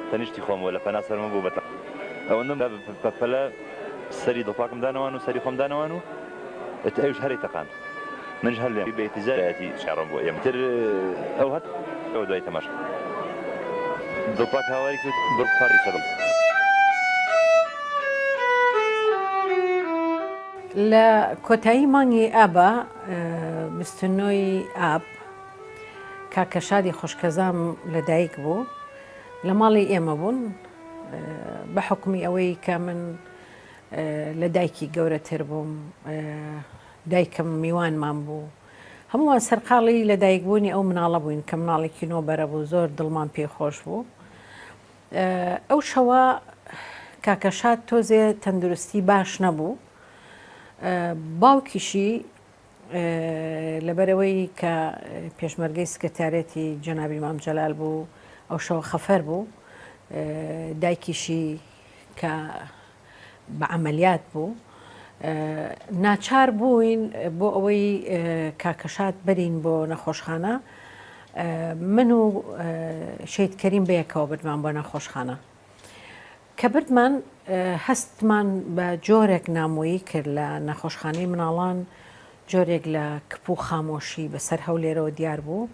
تەنیشتی خۆمەوە لە پەنا سەرمە بوو بە ئەوەندەم بە پەلە سەری دڵپاکم دانەوان و سەری خۆم دانەوان و ئەویش هەرەی تەقاند منیش هەر لێم بە ئیتجایەتی شێڕم بۆ ئێمە تر ئەو هەت ئەوە دوای تەماشا دڵپاک هاواری کرد بڕ پەڕی سەرم. لە کۆتایی مانگی ئابا، 29 ی ئاب، کاکە شادی خوشکەزام لە دایک بوو، لە ماڵی ئێمە بوون، بە حوکمی ئەوەی کە من لە دایکی گەورەتر بووم، دایکم میوانمان بوو، هەموومان سەرقاڵی لە دایکبوونی ئەو مناڵە بووین کە مناڵێکی نۆبەرە بوو، زۆر دڵمان پێی خۆش بوو. ئەو شەوە کاکە شاد تۆزێ تەندروستی باش نەبوو، باوکیشی لەبەرئەوەی کە پێشمەرگەی سکرتاریەتی جەنابی مام جەلال بوو ئەو شەوە خەفەر بوو، دایکیشی کە بە عەمەلیات بوو ناچار بووین بۆ ئەوەی کاکە شاد بەرین بۆ نەخۆشخانە من و شەید کەریم بەیەکەوە بردمان بۆ نەخۆشخانە. کە بردمان هەستمان بە جۆرێک نامۆیی کرد لە نەخۆشخانەی مناڵان جۆرێک لە کپ و خامۆشی بەسەر هەولێرەوە دیار بوو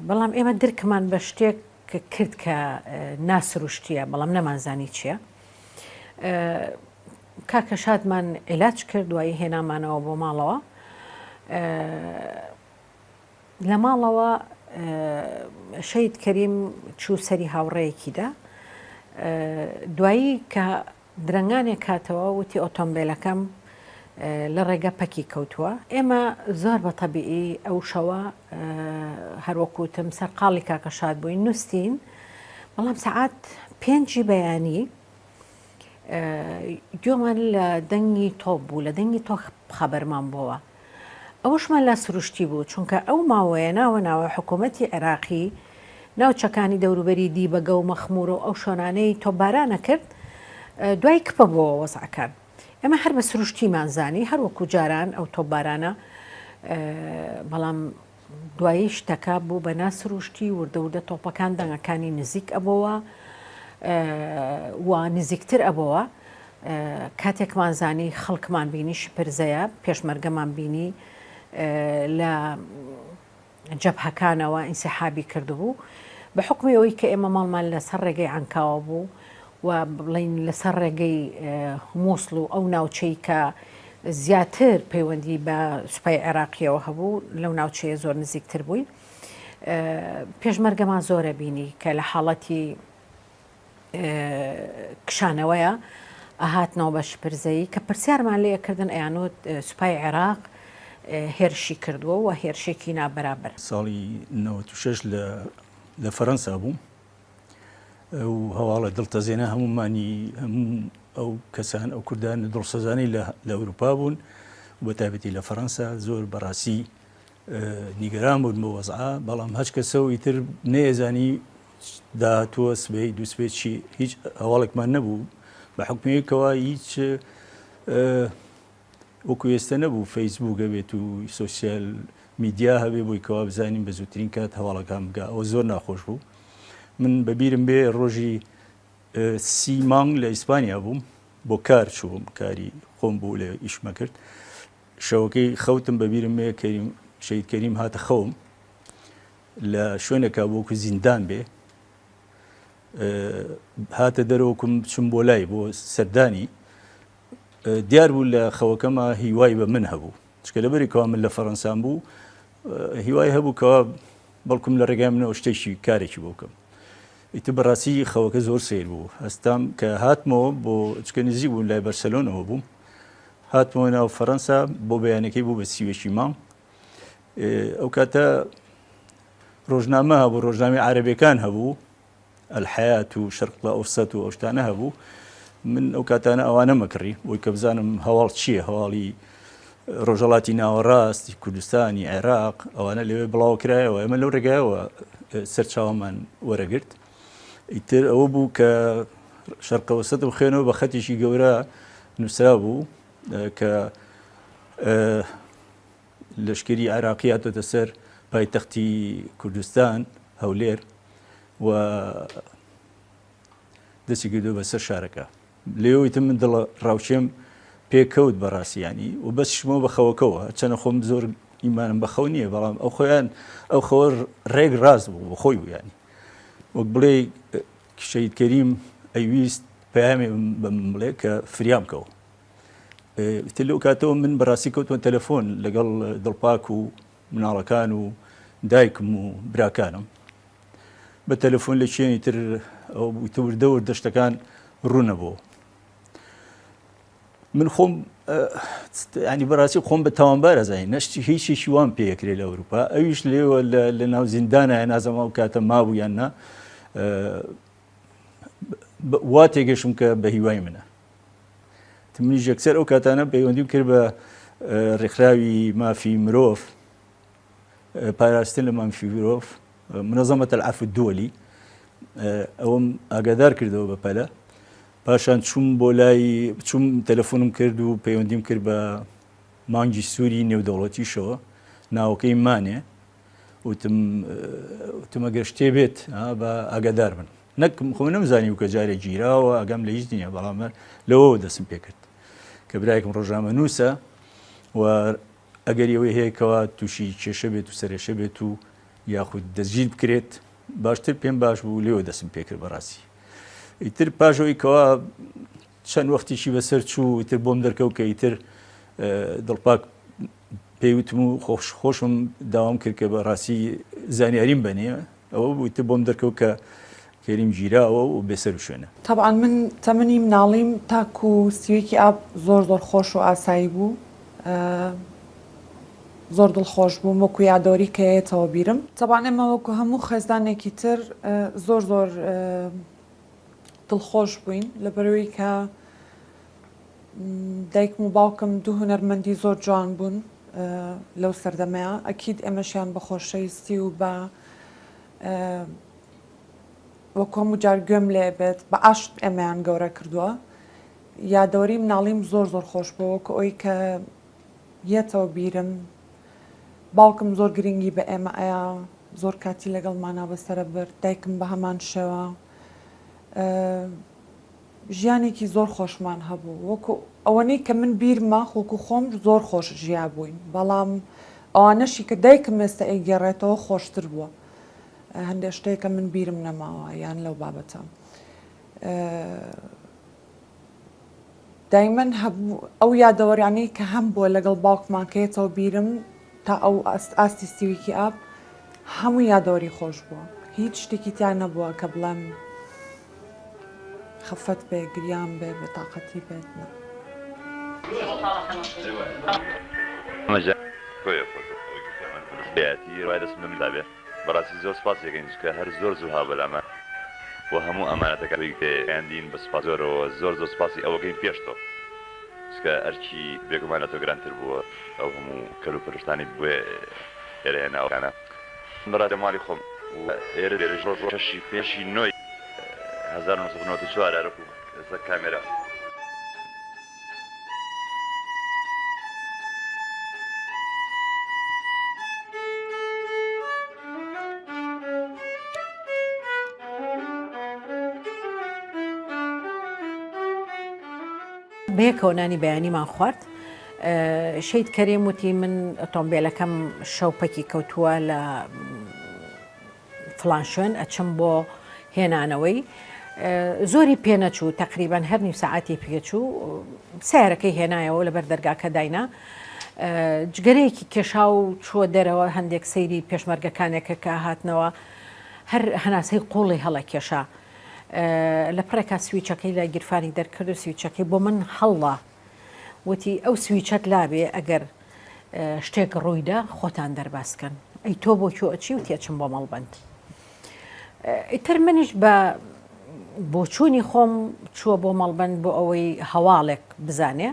بەڵام ئێمە درکمان بە شتێک کرد کە ناسروشتیە بەڵام نەمانزانی چییە کاکە شادمان عیلاج کرد دوایی هێنامانەوە بۆ ماڵەوە لە ماڵەوە شەهید کەریم چوو سەری هاوڕێیەکی دا، دوایی کە درەنگانێک هاتەوە وتی ئۆتۆمبێلەکەم لە ڕێگە پەکی کەوتووە. ئێمە زۆر بە تەبیعی ئەو شەوە هەروەکو وتم سەرقاڵی کاکە شاد بووین، نووستین، بەڵام سەعات پێنجی بەیانی گوێمان لە دەنگی تۆپ بوو، لە دەنگی تۆپ خەبەرمان بۆوە. ئەوەشمان لا سروشتی بوو، چونکە ئەو ماوەیە ناوە ناوە حکوومەتی عێراقی ناوچەکانی دەوروبەری دیبەگە و مەخموور و ئەو شوێنانەی تۆپباران ئەکرد، دوای کپە بۆوە وەزعەکان. ئێمە هەر بە سروشتیمان زانی، هەر وەکوو جاران ئەو تۆپبارانە، بەڵام دوایی شتەکە بوو بە ناسروشتی، وردە وردە تۆپەکان دەنگەکانی نزیک ئەبۆوە و نزیکتر ئەبۆوە. کاتێکمان زانی خەڵکمان بینی شپرزەیە، پێشمەرگەمان بینی لە جەبهەکانەوە ئینسحابی کردبوو. بە حوکمی ئەوەی کە ئێمە ماڵمان لەسەر ڕێگەی عەنکاوە بوو و بڵێین لەسەر ڕێگەی مووسڵ و ئەو ناوچەی کە زیاتر پەیوەندی بە سوپای عێراقیەوە هەبوو لەو ناوچەیە زۆر نزیکتر بووین پێشمەرگەمان زۆرە بینی کە لە حاڵەتی کشانەوەیە ئەهاتنەوە بە شپرزەیی کە پرسیارمان لێ کردن ئەیانوت سوپای عێراق هێرشی کردووە و هێرشێکی نابەرابەر. ساڵی 96 لە لە فەرەنسا بووم ئەو هەواڵە دڵتەزێنە هەموومانی هەموو ئەو کەسان ئەو کوردان دڵسۆزانەی لە لە ئەوروپا بوون و بە تایبەتی لە فەرەنسا زۆر بەڕاستی نیگەران بوون بۆ وەزعە بەڵام هەچ کەسە و ئیتر نەیەزانی داهاتووە سبەی دووسبەی چی هیچ هەواڵێکمان نەبوو بە حکومەیەکەوە هیچ وەکو ئێستە نەبوو فەیسبووک هەبێت و سۆسیال میدیا هەبێ بۆی کەوا بزانین بە زووترین کات هەواڵەکان بگا ئەوە زۆر ناخۆش بوو من بەبیرم بێ ڕۆژی سی مانگ لە ئیسپانیا بووم بۆ کار چووم کاری خۆم بوو لە ئیشمە کرد شەوەکەی خەوتم بەبیرم بێ کەریم شەید کەریم هاتە خەوم لە شوێنێکا وەکو زیندان بێ هاتە دەرەوەکم بچم بۆ لای بۆ سەردانی دیار بوو لە خەوەکەما هیوای بە من هەبوو چکە لەبەری کەوا من لە فەڕەنسان بوو هیوای هەبوو کەوا بەڵکم لە ڕێگای منەوە شتێکی کارێکی بۆ بکەم ئیتر بەڕاستی خەوەکە زۆر سیر بوو هەستام کە هاتمەوە بۆ چکە نزیک بوون لای بەرسەلۆنەوە بووم هاتمەوە ناو فەرەنسا بۆ بەیانەکەی بوو بە سیوەکی مانگ ئەو کاتە ڕۆژنامە هەبوو ڕۆژنامەی عربەکان هەبوو الحیات و شرق الاوسط و ئەو شتانە هەبوو من ئەو کاتانە ئەوانەمە کڕی بۆی کە بزانم هەواڵ چییە هەواڵی ڕۆژهەڵاتی ناوەڕاستی کوردستانی عێراق ئەوانە لەوێ بڵاو کرایەوە ئێمە لەو ڕێگایەوە سەرچاومان وەرەگرت ئیتر ئەوە بوو کە شەرقەوەسەتم خوێنەوە بە خەتێکی گەورە نووسرا بوو کە لەشکری عێراقی هاتۆتە سەر پایتەختی کوردستان هەولێر و. دەستی کردووە بەسەر شارەکە. لێوە ئیتر من دڵە ڕاوکێم پێ کەوت بەڕاستی یانی و بەسیشمەوە بە خەوەکەوە هەرچەنە خۆم زۆر ئیمانم بە خەو نییە بەڵام ئەو خۆیان ئەو خەوە ڕێک ڕاست بوو بە خۆی بوو یانی وەک بڵێ شەهید کەریم ئەیویست پەیامێ بە من بڵێ کە فریام کەوە. ئیتر لەو کاتەوە من بەڕاستی کەوتمە تەلەفۆن لەگەڵ دڵپاک و مناڵەکان و دایکم و براکانم بە تەلەفۆن لە چێنی تر ئەو بوو وردە وردە شتەکان ڕوونەبوو من خۆم ینی بەڕاستی خۆم بە تاوانبار ئەزانین نەشتی هیچێکی وام پێکرێ لە ئەوروپا ئەویش لێوە لە ناو زیندانە نازەما و کاتە مابوو یان نا وا تێگەشم کە بە هیوای منە منیش یەکسەر ئەو کاتانە پەیوەندیم کرد بە ڕێکخراوی مافی مرۆڤ پاراستن لە مافی مرۆڤ منەزەمەتە العفو الدولی ئەوەم ئاگادار کردەوە بە پەلە پاشان چوم بۆ لای چوم تەلەفۆنم کرد و پەیوەندیم کرد بە مانگی سووری نێودەوڵەتیشەوە ناوەکەی مانێ وتم وتم ئەگەر شتێ بێت بە ئاگادار بن نەک خۆ نەمزانی و کە جارێ گیراوە ئاگام لە هیچ نییە بەڵام لەوەوە دەستم پێکرد کە برایەکم ڕۆژنامە نووسە و ئەگەری ئەوەی هەیە کەوا تووشی کێشە بێت و سەرێشە بێت و یاخود دەستگیر بکرێت باشتر پێم باش بوو لێوە دەستم پێکرد بەڕاستی ئیتر پاش ئەوەی کەوا چەند وەختیشی بەسەر چوو ئیتر بۆم دەرکەوت کە ئیتر دڵپاک پێیوتم و خۆش خۆشم داوام کرد کە بەڕاستی زانیاریم بەنێ ئەوە بوو ئیتر بۆم دەرکەوت کە کەریم گیراوە و بێسەر و شوێنە. تەبعەن من تەمەنی مناڵیم تاکو سیوەکی ئاب زۆر زۆر خۆش و ئاسایی بوو زۆر دڵخۆش بووم وەکو یادەوەری کە یەتەوە بیرم. تەبعەن ئێمە وەکو هەموو خێزانێکی تر زۆر زۆر دڵخۆش بووین لەبەرئەوەی کە دایکم و باوکم دوو هونەرمەندی زۆر جوان بوون لەو سەردەمەیا ئەکید ئێمەشیان بە خۆشەویستی و بە وەکو هەموو جار گوێم لێ بێت بە عەشق ئێمەیان گەورە کردووە یادەوەری مناڵیم زۆر زۆر خۆش بووە وەکو ئەوی کە یەتەوە بیرم باوکم زۆر گرنگی بە ئێمە ئەیا زۆر کاتی لەگەڵمانا بەسەرە برد دایکم بە هەمان شێوە ژیانێکی زۆر خۆشمان هەبوو وەکو ئەوەنەی کە من بیرمە وەکو خۆم زۆر خۆش ژیابووین بەڵام ئەوانەشی کە دایکم ئێستا ئەیگێڕێتەوە خۆشتر بووە هەندێک شتێک کە من بیرم نەماوە یان لەو بابەتە دایمەن هەبوو ئەو یادەوەریانەی کە هەم بووە لەگەڵ باوکمان کە یەتەوە بیرم تا ئەو ئاستی سیویکی ئاب هەموو یادەوەری خۆش بووە هیچ شتێکی تیا نەبووە کە بڵێم خەفەت بێ گریان بێ بێتاقەتی بێت نا. بەڕاستی زۆر سوپاسی دەکەین چونکە هەر زۆر زوو هاو بەلامان و هەموو ئەمانەتەکانی پێیان دین بە سوپاس زۆرەوە زۆر زۆر سوپاسی ئەوەکەین پێش تۆ چونکە ئەرکی بێگومان لە تۆ گرانتر بووە ئەو هەموو کەل و پەل شتانەی بۆ ئێرە هێناوە بەڕاستی لە ماڵی خۆم و ئێرە لێرەش ڕۆژ شەشی پێشی نۆی 1994 هەرەکو ئێستا کامێرا. بەیەکەوە نانی بەیانیمان خوارد. شەید کەریم وتی من ئۆتۆمبیلەکەم شەو پەکی کەوتووە لە فڵان شوێن ئەچم بۆ هێنانەوەی زۆری پێنەچوو تقریبان هەر نیو سەعاتی پێچوو سیارەکەی هێنایەوە لەبەر دەرگاکە داینا جگەرەیەکی کێشا و چووە دەرەوە هەندێک سەیری پێشمەرگەکانێکە کە هاتنەوە هەر هەناسەی قوڵی هەڵەکێشا لە پڕێکا سویچەکەی لە گیرفانی دەرکرد و سویچەکەی بۆ من هەڵدا وتی ئەو سویچەت لابێ ئەگەر شتێک ڕوویدا خۆتان دەرباز کەن ئەی تۆ بۆ کوێ ئەچی وتی ئەچم بۆ مەڵبەند ئیتر منیش بە بۆچوونی خۆم چووە بۆ مەڵبەند بۆ ئەوەی هەواڵێک بزانێ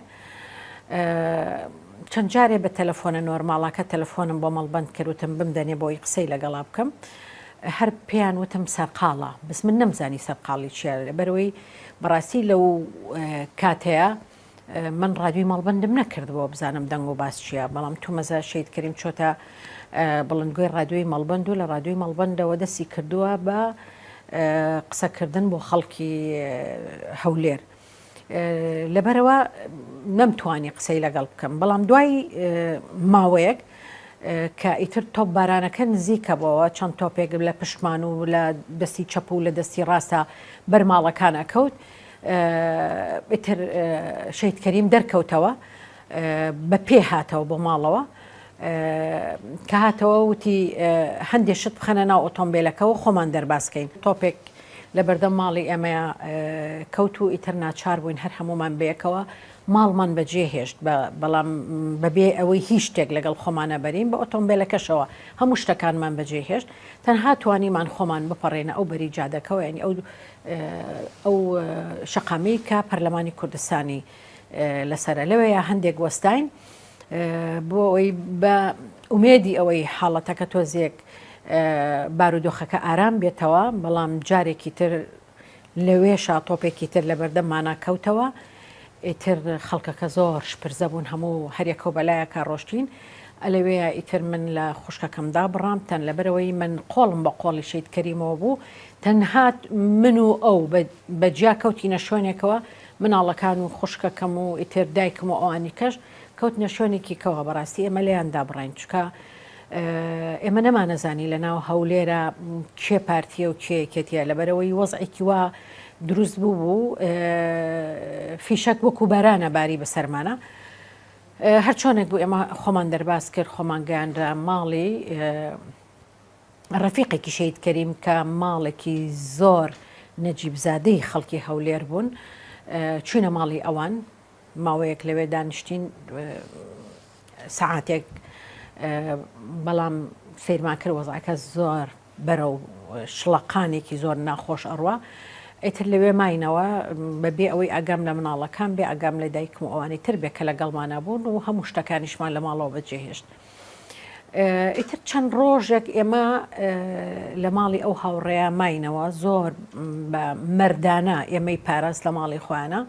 چەند جارێ بە تەلەفۆنە نۆرماڵەکە تەلەفۆنم بۆ مەڵبەند کردوتم بمدەنێ بۆی قسەی لەگەڵا بکەم هەر پێیان وتم سەرقاڵە بەس من نەمزانی سەرقاڵی چیە لەبەرەوەی بەڕاستی لەو کاتەیە من ڕادیۆی مەڵبەندم نەکردبووە بزانم دەنگ و باس چییە بەڵام تومەزە شەید کەریم چۆتە بڵندگۆی ڕادیۆی مەڵبەند و لە ڕادیۆی مەڵبەندەوە دەستی کردووە بە. قسەکردن بۆ خەڵکی هەولێر. لەبەرئەوە نەمتوانی قسەی لەگەڵ بکەم، بەڵام دوای ماوەیەک کە ئیتر تۆپبارانەکە نزیکە بۆوە، چەند تۆپێک لە پشتمان و لە دەستی چەپ و لە دەستی ڕاستە بەر ماڵەکان ئەکەوت، ئیتر شەهید کەریم دەرکەوتەوە، بە پێ هاتەوە بۆ ماڵەوە، کە هاتەوە وتی هەندێ شت بخەنە ناو ئۆتۆمبێلەکەوە خۆمان دەرباز کەین. تۆپێک لە بەردەم ماڵی ئێمەیا کەوت و ئیتر ناچار بووین هەر هەموومان بەیەکەوە ماڵمان بەجێ هێشت، بەڵام بەبێ ئەوەی هیچ شتێک لەگەڵ خۆمانا بەرین، بە ئۆتۆمبێلەکەشەوە هەموو شتەکانمان بەجێ هێشت، تەنها توانیمان خۆمان بپەڕێنە ئەو بەری جادەکەوە، یانی ئەو ئەو شەقامەی کە پەرلەمانی کوردستانی لەسەرە، لەوێیا هەندێک وەستاین. بۆ ئەوەی بە ئومێدی ئەوەی حاڵەتەکە تۆزێک بارودۆخەکە ئارام بێتەوە، بەڵام جارێکی تر لەوێشا تۆپێکی تر لەبەردەممانا کەوتەوە، ئیتر خەڵکەکە زۆر شپرزە بوون، هەموو هەریەکەو بەلایەکا ڕۆشتین، لەوێیا ئیتر من لە خوشکەکەم دابڕام، تەن لەبەرئەوەی من قۆڵم بە قۆڵی شەهید کەریمەوە بوو، تەنها من و ئەو بە جیا کەوتینە شوێنێکەوە، مناڵەکان و خوشکەکەم و ئیتر دایکم و ئەوانی کەش کەوتنە شوێنێکی کەوە بەڕاستی ئێمە لێیان دابڕاین چونکە ئێمە نەمانەزانی لە ناو هەولێرە کێ پارتیە و کێ یەکێتیە لەبەرەوەی وەزعێکی وا دروست بوو بوو فیشەک وەکو بارانە باری بەسەرمانە هەرچۆنێک بوو ئێمە خۆمان دەرباز کرد خۆمان گەیانرا ماڵی ڕەفیقێکی شەهید کەریم کە ماڵێکی زۆر نەجیبزادەی خەڵکی هەولێر بوون، چووینە ماڵی ئەوان، ماوەیەک لەوێ دانیشتین سەعاتێک، بەڵام سەیرمان کرد وەزعەکە زۆر بەرەو شڵەقانێکی زۆر ناخۆش ئەڕوا، ئیتر لەوێ ماینەوە بەبێ ئەوەی ئاگام لە مناڵەکان بێ، ئاگام لە دایکم و ئەوانی تر بێ کە لەگەڵمانا بوون و هەموو شتەکانیشمان لە ماڵەوە بەجێهێشت. ئیتر چەند ڕۆژێک ئێمە لە ماڵی ئەو هاوڕێیە ماینەوە زۆر بە مەردانە ئێمەی پاراست لە ماڵی خۆیانە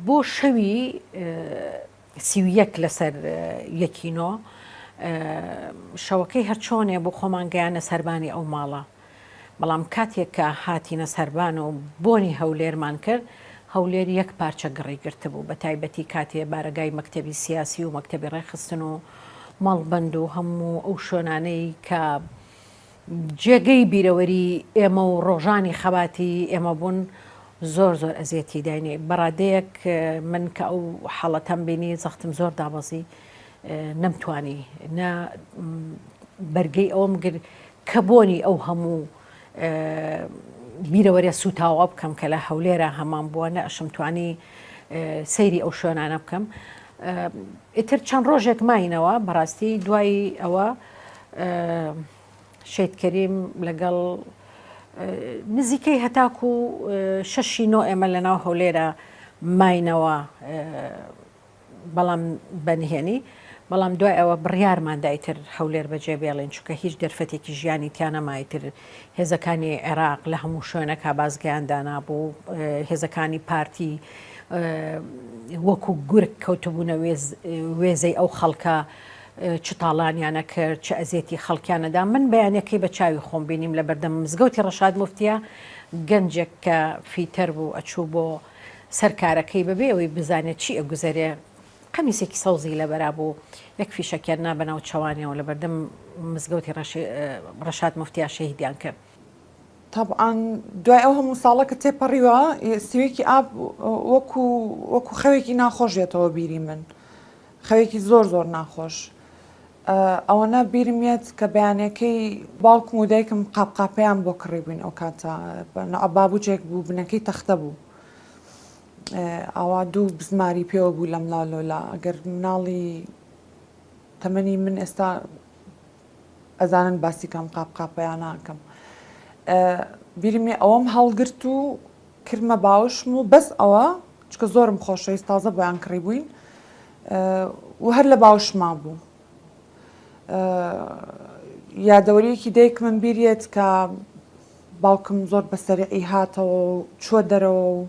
بۆ شەوی 31 لەسەر یەکینۆ شەوەکەی هەرچۆنێ بۆ خۆمان گەیانە سەربانی ئەو ماڵە بەڵام کاتێک کە هاتینە سەربان و بۆنی هەولێرمان کرد، هەولێر یەک پارچە گڕی گرتبوو، بە تایبەتی کاتێ بارەگای مەکتەبی سیاسی و مەکتەبی ڕێکخستن و مەڵبەند و هەموو ئەو شوێنانەی کە جێگەی بیرەوەری ئێمە و ڕۆژانی خەباتی ئێمە بوون زۆر زۆر ئەزیەتی داینێ بەڕادەیەک من کە ئەو حاڵەتەم بینی زەختم زۆر دابەزی نەمتوانی نە بەرگەی ئەوەم گرت کە بۆنی ئەو هەموو بیرەوەریە سووتاوە بکەم کە لە هەولێرە هەمان بووە نە ئەشم توانی سەیری ئەو شوێنانە بکەم ئیتر چەند ڕۆژێک ماینەوە بەڕاستی دوای ئەوە شەید کەریم لەگەڵ نزیکەی هەتاکو شەشی نۆ ئێمە لە ناو هەولێرە ماینەوە بەڵام بە نهێنی، بەڵام دوای ئەوە بڕیارمان دا ئیتر هەولێر بەجێ بێڵین، چونکە هیچ دەرفەتێکی ژیانی تیا نەما، ئیتر هێزەکانی عێراق لە هەموو شوێنەکا بازگەیان دانابوو، هێزەکانی پارتی وەکو گورگ کەوتبوونە وێزەی ئەو خەڵکە، چ تاڵانیان ئەکرد، چ ئەزێتی خەڵکیان ئەدا، من بەیانەکەی بە چاوی خۆم بینیم لە بەردەم مزگەوتی ڕەشاد موفتیە گەنجێک کە فیتەر بوو ئەچوو بۆ سەر کارەکەی بەبێ ئەوەی بزانێت چی ئەگوزەرێ قەمیسێکی سەوزی لەبەرا بوو یەک فیشەکیان نا بەناو چەوانیەوە لەبەردەم مزگەوتی ڕەشاد موفتیا شەهیدیان کرد. تەبعەن دوای ئەو هەموو ساڵە کە تێپەڕیوە سیوێکی ئاب وەکو وەکو خەوێکی ناخۆش دێتەوە بیری من خەوێکی زۆر زۆر ناخۆش ئەوەنە بیرم یەت کە بەیانەکەی باوکم و دایکم قاپقاپەیان بۆ کڕی بووین ئەو کاتە بابوجێک بوو بنەکەی تەختە بوو ئاوا دوو بزماری پێوە بوو لەم لا لۆلا ئەگەر مناڵی تەمەنی من ئێستا ئەزانن باسی کام قاپ قاپەیان ناکەم بیرم یە ئەوەم هەڵگرت و کردمە باوشم و بەس ئەوە چکە زۆرم خۆشەویست تازە بۆیان کڕی بووین و هەر لە باوشما بوو یادەوەریەکی دایکمم بیریەت کە باوکم زۆر بە سەریعی هاتەوە و چووە دەرەوە و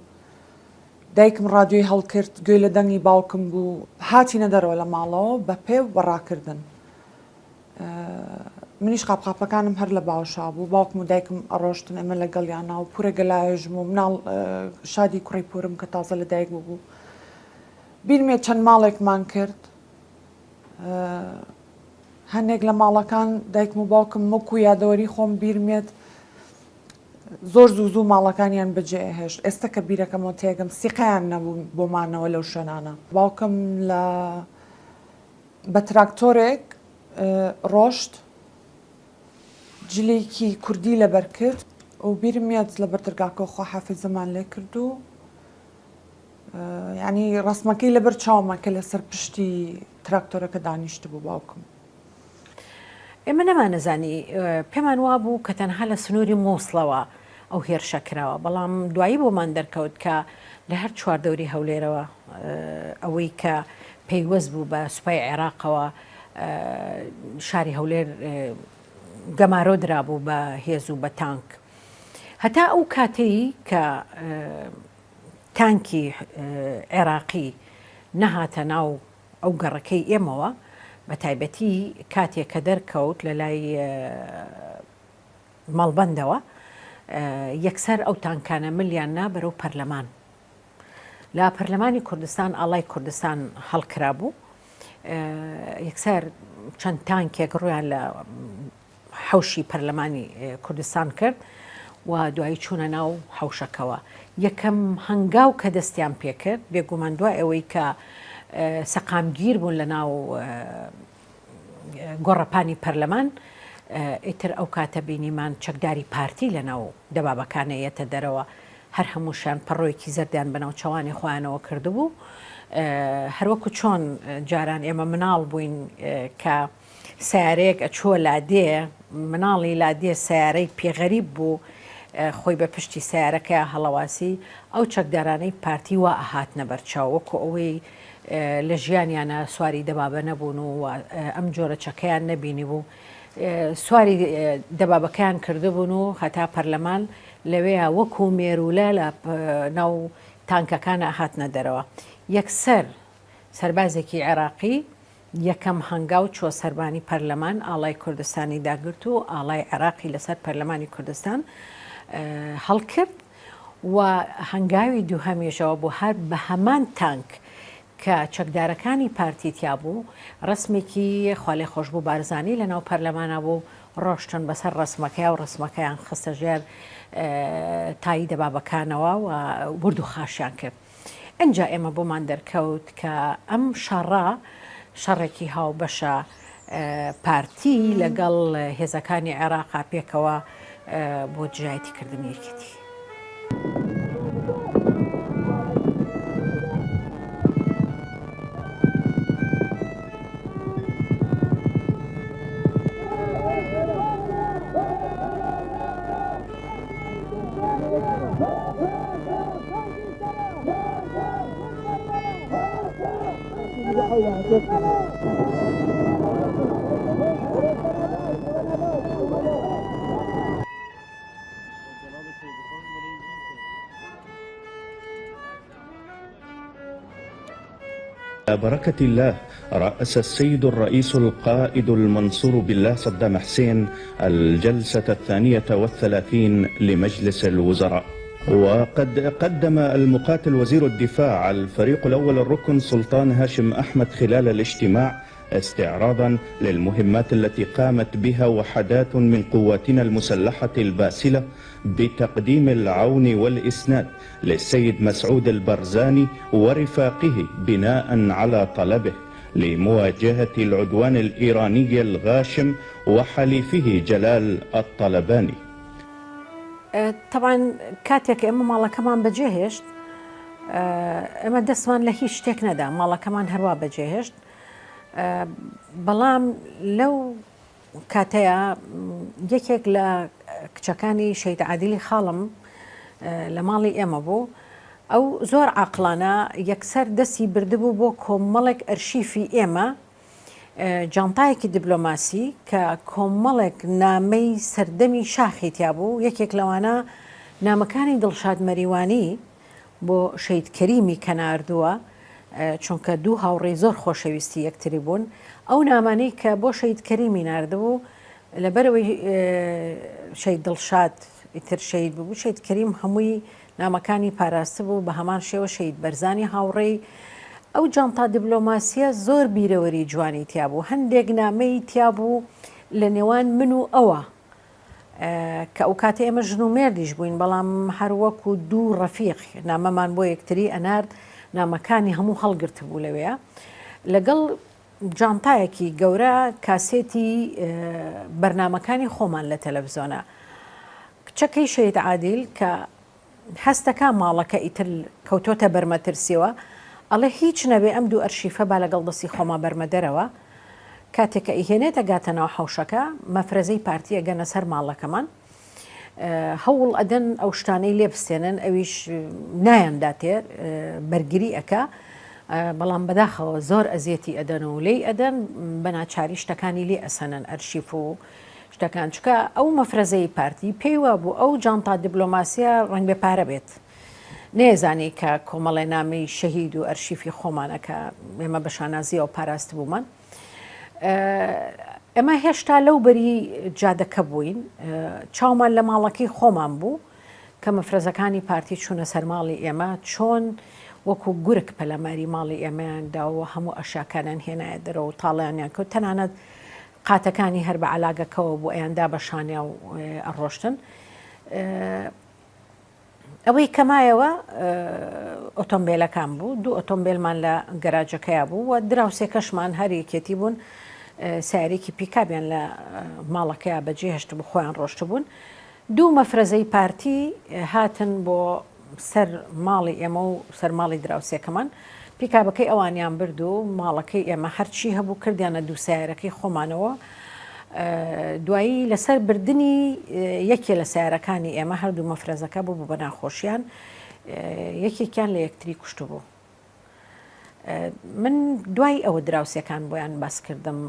دایکم ڕادیۆی هەڵکرد گوێی لە دەنگی باوکم بوو هاتینە دەرەوە لە ماڵەوە بە پێ و بە ڕاکردن. منیش قاپقاپەکانم هەر لە باوەشا بوو، باوکم و دایکم ئەڕۆشتن ئێمە لەگەڵیانا و پورە گەلاوێژم و مناڵ شادی کوڕی پورم کە تازە لە دایک بووبوو. بیرمێ چەند ماڵێکمان کرد. هەنێک لە ماڵەکان دایکم و باوکم وەکو یادەوەری خۆم بیرمێت زۆر زوو زوو ماڵەکانیان بەجێ ئەهێشت ئێستا کە بیرەکەمەوە تێگەم سیقەیان نەبوو بۆ مانەوە لەو شوێنانە باوکم لە بە تراکتۆرێک ڕۆشت جلێکی کوردی لەبەر کرد و بیرم یەت لەبەر دەرگاکەوە خواحافیزەمان لێ کرد و یانی ڕەسمەکەی لەبەر چاومە کە لەسەر پشتی تراکتۆرەکە دانیشتبوو باوکم. ئێمە نەمانەزانی، پێمان وابوو کە تەنها لە سنووری مووسڵەوە ئەو هێرشە کراوە، بەڵام دوایی بۆمان دەرکەوت کە لە هەر چواردەوری هەولێرەوە ئەوەی کە پەیوەست بوو بە سوپای عێراقەوە شاری هەولێر گەمارۆ درابوو بە هێز و بە تانک. هەتا ئەو کاتەی کە تانکی عێراقی نەهاتە ناو ئەو گەڕەکەی ئێمەوە، بە تایبەتی کاتێ کە دەرکەوت لە لای مەڵبەندەوە، یەکسەر ئەو تانکانە ملیان نا بەرەو پەرلەمان. لە پەرلەمانی کوردستان ئاڵای کوردستان هەڵکرابوو، یەکسەر چەند تانکێک ڕوویان لە حەوشی پەرلەمانی کوردستان کرد و دوایی چوونە ناو حەوشەکەوە. یەکەم هەنگاو کە دەستیان پێکرد، بێگومان دوای ئەوەی کە سەقامگیر بوون لە ناو گۆڕەپانی پەرلەمان، ئیتر ئەو کاتە بینیمان چەکداری پارتی لە ناو دەبابەکانە یەتە دەرەوە، هەر هەمووشیان پەڕۆیەکی زەردیان بە ناوچەوانی خۆیانەوە کردبوو. هەروەکو چۆن جاران ئێمە مناڵ بووین کە سەیارەیەک ئەچووە لادێ، مناڵی لادێ سەیارەی پێ غەریب بوو، خۆی بە پشتی سەیارەکەیا هەڵەواسی، ئەو چەکدارانەی پارتی وا ئەهاتنە بەرچاو وەکو ئەوەی لە ژیانیانا سواری دەبابە نەبوون و ئەم جۆرە چەکەیان نەبینیبوو، سواری دەبابەکەیان کردبوون و هەتا پەرلەمان لەوێیا وەکو مێروولە لە ناو تانکەکانا ئەهاتنە دەرەوە. یەکسەر سەربازێکی عێراقی یەکەم هەنگاو چووە سەربانی پەرلەمان، ئاڵای کوردستانی داگرت و ئاڵای عێراقی لەسەر پەرلەمانی کوردستان هەڵکرد و هەنگاوی دووهەمیشەوە بوو هەر بە هەمان تانک کە چەکدارەکانی پارتی تیا بوو، ڕەسمێکی خوالێخۆشبوو بارزانی لەناو پەرلەمانا بوو، ڕۆشتن بەسەر ڕەسمەکەیا و ڕەسمەکەیان خستە ژێر تایی دەبابەکانەوە و ورد و خاشیان کرد. ئینجا ئێمە بۆمان دەرکەوت کە ئەم شەڕە شەڕێکی هاوبەشە پارتی لەگەڵ هێزەکانی عێراقا پێکەوە بۆ دژایەتی کردنی یەکێتی. بركة الله رأس السيد الرئيس القائد المنصور بالله صدام حسين الجلسة الثانية والثلاثين لمجلس الوزراء وقد قدم المقاتل وزير الدفاع الفريق الأول الركن سلطان هاشم أحمد خلال الاجتماع استعراضا للمهمات التي قامت بها وحدات من قواتنا المسلحة الباسلة بتقديم العون والإسناد للسيد مسعود البرزاني ورفاقه بناء على طلبه لمواجهة العدوان الإيراني الغاشم وحليفه جلال الطلباني تەبعەن کاتێک ئێمە ماڵەکەمان بەجێهێشت ئێمە دەستمان لە هیچ شتێک نەدا ماڵەکەمان هەروا بەجێهێشت بەڵام لەو کاتەیە یەکێک لە کچەکانی شەید عادلی خاڵم لە ماڵی ئێمە بوو ئەو زۆر عاقڵانە یەکسەر دەستی بردبوو بۆ کۆمەڵێک ئەرشیفی ئێمە جانتایەکی دیبلۆماسی کە کۆمەڵێک نامەی سەردەمی شاخی تیا بوو، یەکێک لەوانە نامەکانی دڵشاد مەریوانی بۆ شەهید کەریمی کە ناردووە، چونکە دوو هاوڕێی زۆر خۆشەویستی یەکتری بوون، ئەو نامانەی کە بۆ شەهید کەریمی ناردبوو. لەبەرئەوەی شەهید دڵشاد ئیتر شەهید ببوو، شەهید کەریم هەمووی نامەکانی پاراستبوو، بە هەمان شێوە شەهید بەرزانی هاوڕێی. ئەو جانتا دبلۆماسییە زۆر بیرەوەری جوانی تیا بوو، هەندێک نامەی تیا بوو لە نێوان من و ئەوە، کە ئەو کاتە ئێمە ژن و مێردیش بووین، بەڵام هەر وەکوو دوو ڕەفیق نامەمان بۆ یەکتری ئەنارد، نامەکانی هەموو هەڵگرتبوو لەوێ. لەگەڵ جانتایەکی گەورە کاسێتی بەرنامەکانی خۆمان لە تەلەفزۆنە. کچەکەی شەهید عادیل کە هەستەکا ماڵەکە ئیتر کەوتۆتە بەر مەترسیەوە، ئەڵێ هیچ نەبێ ئەم دوو ئەرشیفە با لەگەڵ دەستی خۆما بەرمە دەرەوە. کاتێک کە ئەیهێنێت ئەگاتە ناو حەوشەکە، مەفرەزەی پارتی ئەگەنە سەر ماڵەکەمان. هەوڵ ئەدەن ئەو شتانەی لێ بستێنن ئەویش نایانداتێ بەرگری ئەکا بەڵام بەداخەوە زۆر ئەزیەتی ئەدەن و لێی ئەدەن بە ناچاری شتەکانی لێ ئەسەنن ئەرشیف و شتەکان چکە ئەو مەفرەزەی پارتی پێی وابوو ئەو جانتا دیبلۆماسیە ڕەنگبێ پارە بێت نێزانی کە کۆمەڵێ نامەی شەهید و ئەرشیفی خۆمانە کە ئێمە بە شانازیەوە پاراستبوومان. ئێمە هێشتا لەو بەری جادەکە بووین، چاومان لە ماڵەکەی خۆمان بوو کە مەفرەزەکانی پارتی چوونە سەر ماڵی ئێمە، چۆن وەکو گورگ پەلاماری ماڵی ئێمەیان دا و هەموو ئەشیاکانیان هێنایە دەرەوە و تاڵیانیان کرد، تەنانەت قاتەکانی هەر بە عەلاگەکەوە بوو ئەیاندا بە شانیا و ئەڕۆشتن. ئەوەی کە مایەوە ئۆتۆمبێلەکان بوو، دوو ئۆتۆمبێلمان لە گەراجەکەیا بوو و دراوسێکەشمان هەر یەکێتی بوون، سەیارەیەکی پیکابیان لە ماڵەکەیا بەجێ هێشتبوو خۆیان ڕۆشتبوون. دوو مەفرەزەی پارتی هاتن بۆ سەر ماڵی ئێمە و سەر ماڵی دراوسێکەمان، پیکابەکەی ئەوانیان برد و ماڵەکەی ئێمە هەرچی هەبوو کردیانە دوو سەیارەکەی خۆمانەوە. دوایی لەسەر بردنی یەکێ لە سەیارەکانی ئێمە هەردوو مەفرەزەکە ببوو بە ناخۆشیان یەکێکیان لە یەکتری کوشتبوو. من دوای ئەوە دراوسێکان بۆیان باس کردم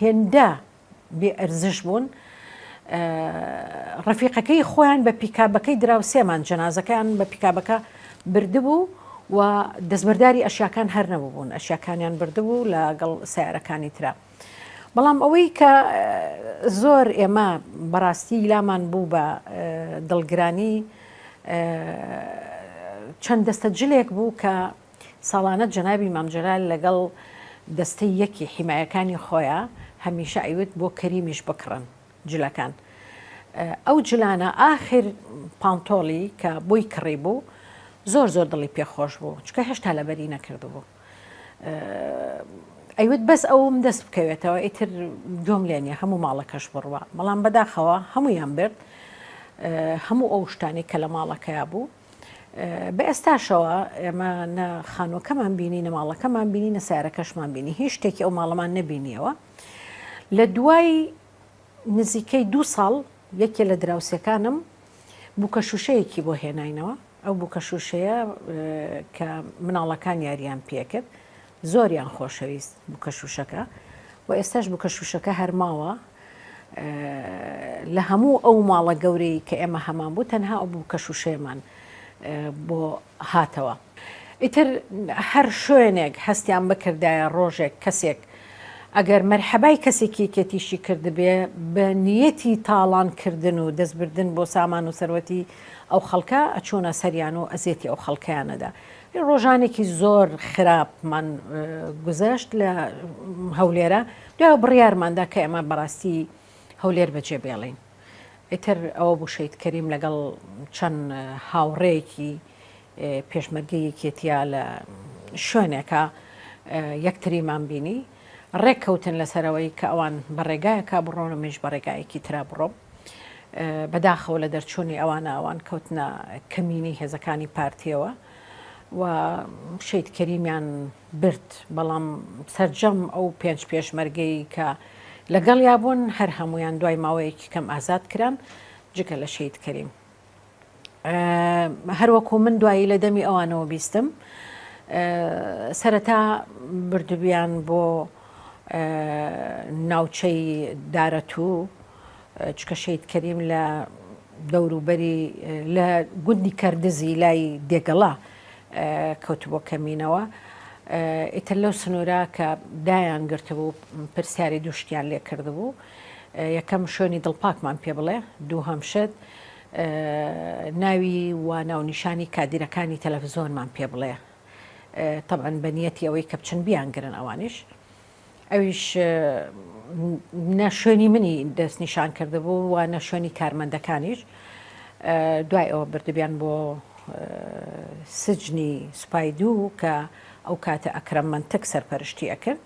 هێندە بێ ئەرزش بوون ڕەفیقەکەی خۆیان بە پیکابەکەی دراوسێمان جەنازەکەیان بە پیکابەکە بردبوو و دەستبەرداری ئەشیاکان هەر نەبوون ئەشیاکانیان بردبوو لەگەڵ سیارەکانی ترا. بەڵام ئەوەی کە زۆر ئێمە بەڕاستی لامان بوو بە دڵگرانی چەند دەستە جلێک بوو کە ساڵانە جەنابی مام جەلال لەگەڵ دەستەی یەکی حیمایەکانی خۆیا هەمیشە ئەیوت بۆ کەریمیش بکڕن جلەکان ئەو جلانە ئاخر پانتۆڵی کە بۆی کڕی بوو زۆر زۆر دڵی پێ خۆش بوو چکە هێشتا لەبەری نەکردبوو ئەیوت بەس ئەوم دەست بکەوێتەوە ئیتر گوێم لێ نیە هەموو ماڵەکەش بڕوا بەڵام بەداخەوە هەموویان برد هەموو ئەو شتانی کە لە ماڵەکەیا بوو بە ئێستاشەوە ئێمە نە خانووەکەمان بینی نە ماڵەکەمان بینی نە سارەکەشمان بینی هیچ شتێکی ئەو ماڵەمان نەبینیەوە لە دوای نزیکەی دوو ساڵ یەکێ لە دراوسێکانم بووکە شووشەیەکی بۆ هێناینەوە ئەو بووکە شووشەیە کە مناڵەکان یاریان پێکرد زۆریان خۆشەویست بووکە شووشەکە و ئێستاش بووکە شووشەکە هەر ماوە لە هەموو ئەو ماڵە گەورەی کە ئێمە هەمان بوو تەنها ئەو بووکە شووشەیەمان بۆ هاتەوە. ئیتر هەر شوێنێک هەستیان بکردایە ڕۆژێک کەسێک ئەگەر مەرحەبای کەسێکی یەکێتیشی کردبێ بە نیەتی تاڵان کردن و دەست بردن بۆ سامان و سەروەتی ئەو خەڵکە ئەچوونە سەریان و ئەزێتی ئەو خەڵکەیان ئەدا. ڕۆژانێکی زۆر خراپمان گوزەشت لە هەولێرە دوای بڕیارماندا کە ئێمە بەڕاستی هەولێر بەجێ بێڵین. ئیتر ئەوە بوو شەهید کەریم لەگەڵ چەند هاوڕێیەکی پێشمەرگەی یەکێتیە لە شوێنێکا یەکتریمان بینی ڕێک کەوتن لەسەرەوەی کە ئەوان بە ڕێگایەکا بڕۆن و منیش بە ڕێگایەکی ترا بڕۆم بەداخەوە لە دەرچوونی ئەوانە ئەوان کەوتنە کەمینی هێزەکانی پارتیەوە و شەید کەریمیان برد بەڵام سەرجەم ئەو پێنج پێشمەرگەی کە لەگەڵیا بوون هەر هەمویان دوای ماوەیەکی کەم ئازاد کران جگە لە شەید کەریم هەروەکو من دوایی لە دەمی ئەوانەوە بیستم سەرەتا بردبیان بۆ ناوچەی دارەتوو چکە شەید کەریم لە دەوروبەری لە گوندی کەردزی لای دێگەڵا کەوتبووە کەمینەوە ئیتر لەو سنوورە کە دایان گرتبوو پرسیاری دوو شتیان لێ کردبوو. یەکەم شوێنی دڵپاکمان پێ بڵێ، دووهەم شت ناوی و ناونیشانی کادیرەکانی تەلەفزۆنمان پێ بڵێ، تەبعەن بە نیەتی ئەوەی کە بچن بیانگرن ئەوانیش. ئەویش نە شوێنی منی دەستنیشان کردبوو و نە شوێنی کارمەندەکانیش. دوای ئەوە بردبیان بۆ سجنی سوپای دوو کە ئەو کاتە ئەکرەم مەنتک سەرپەرشتی ئەکرد.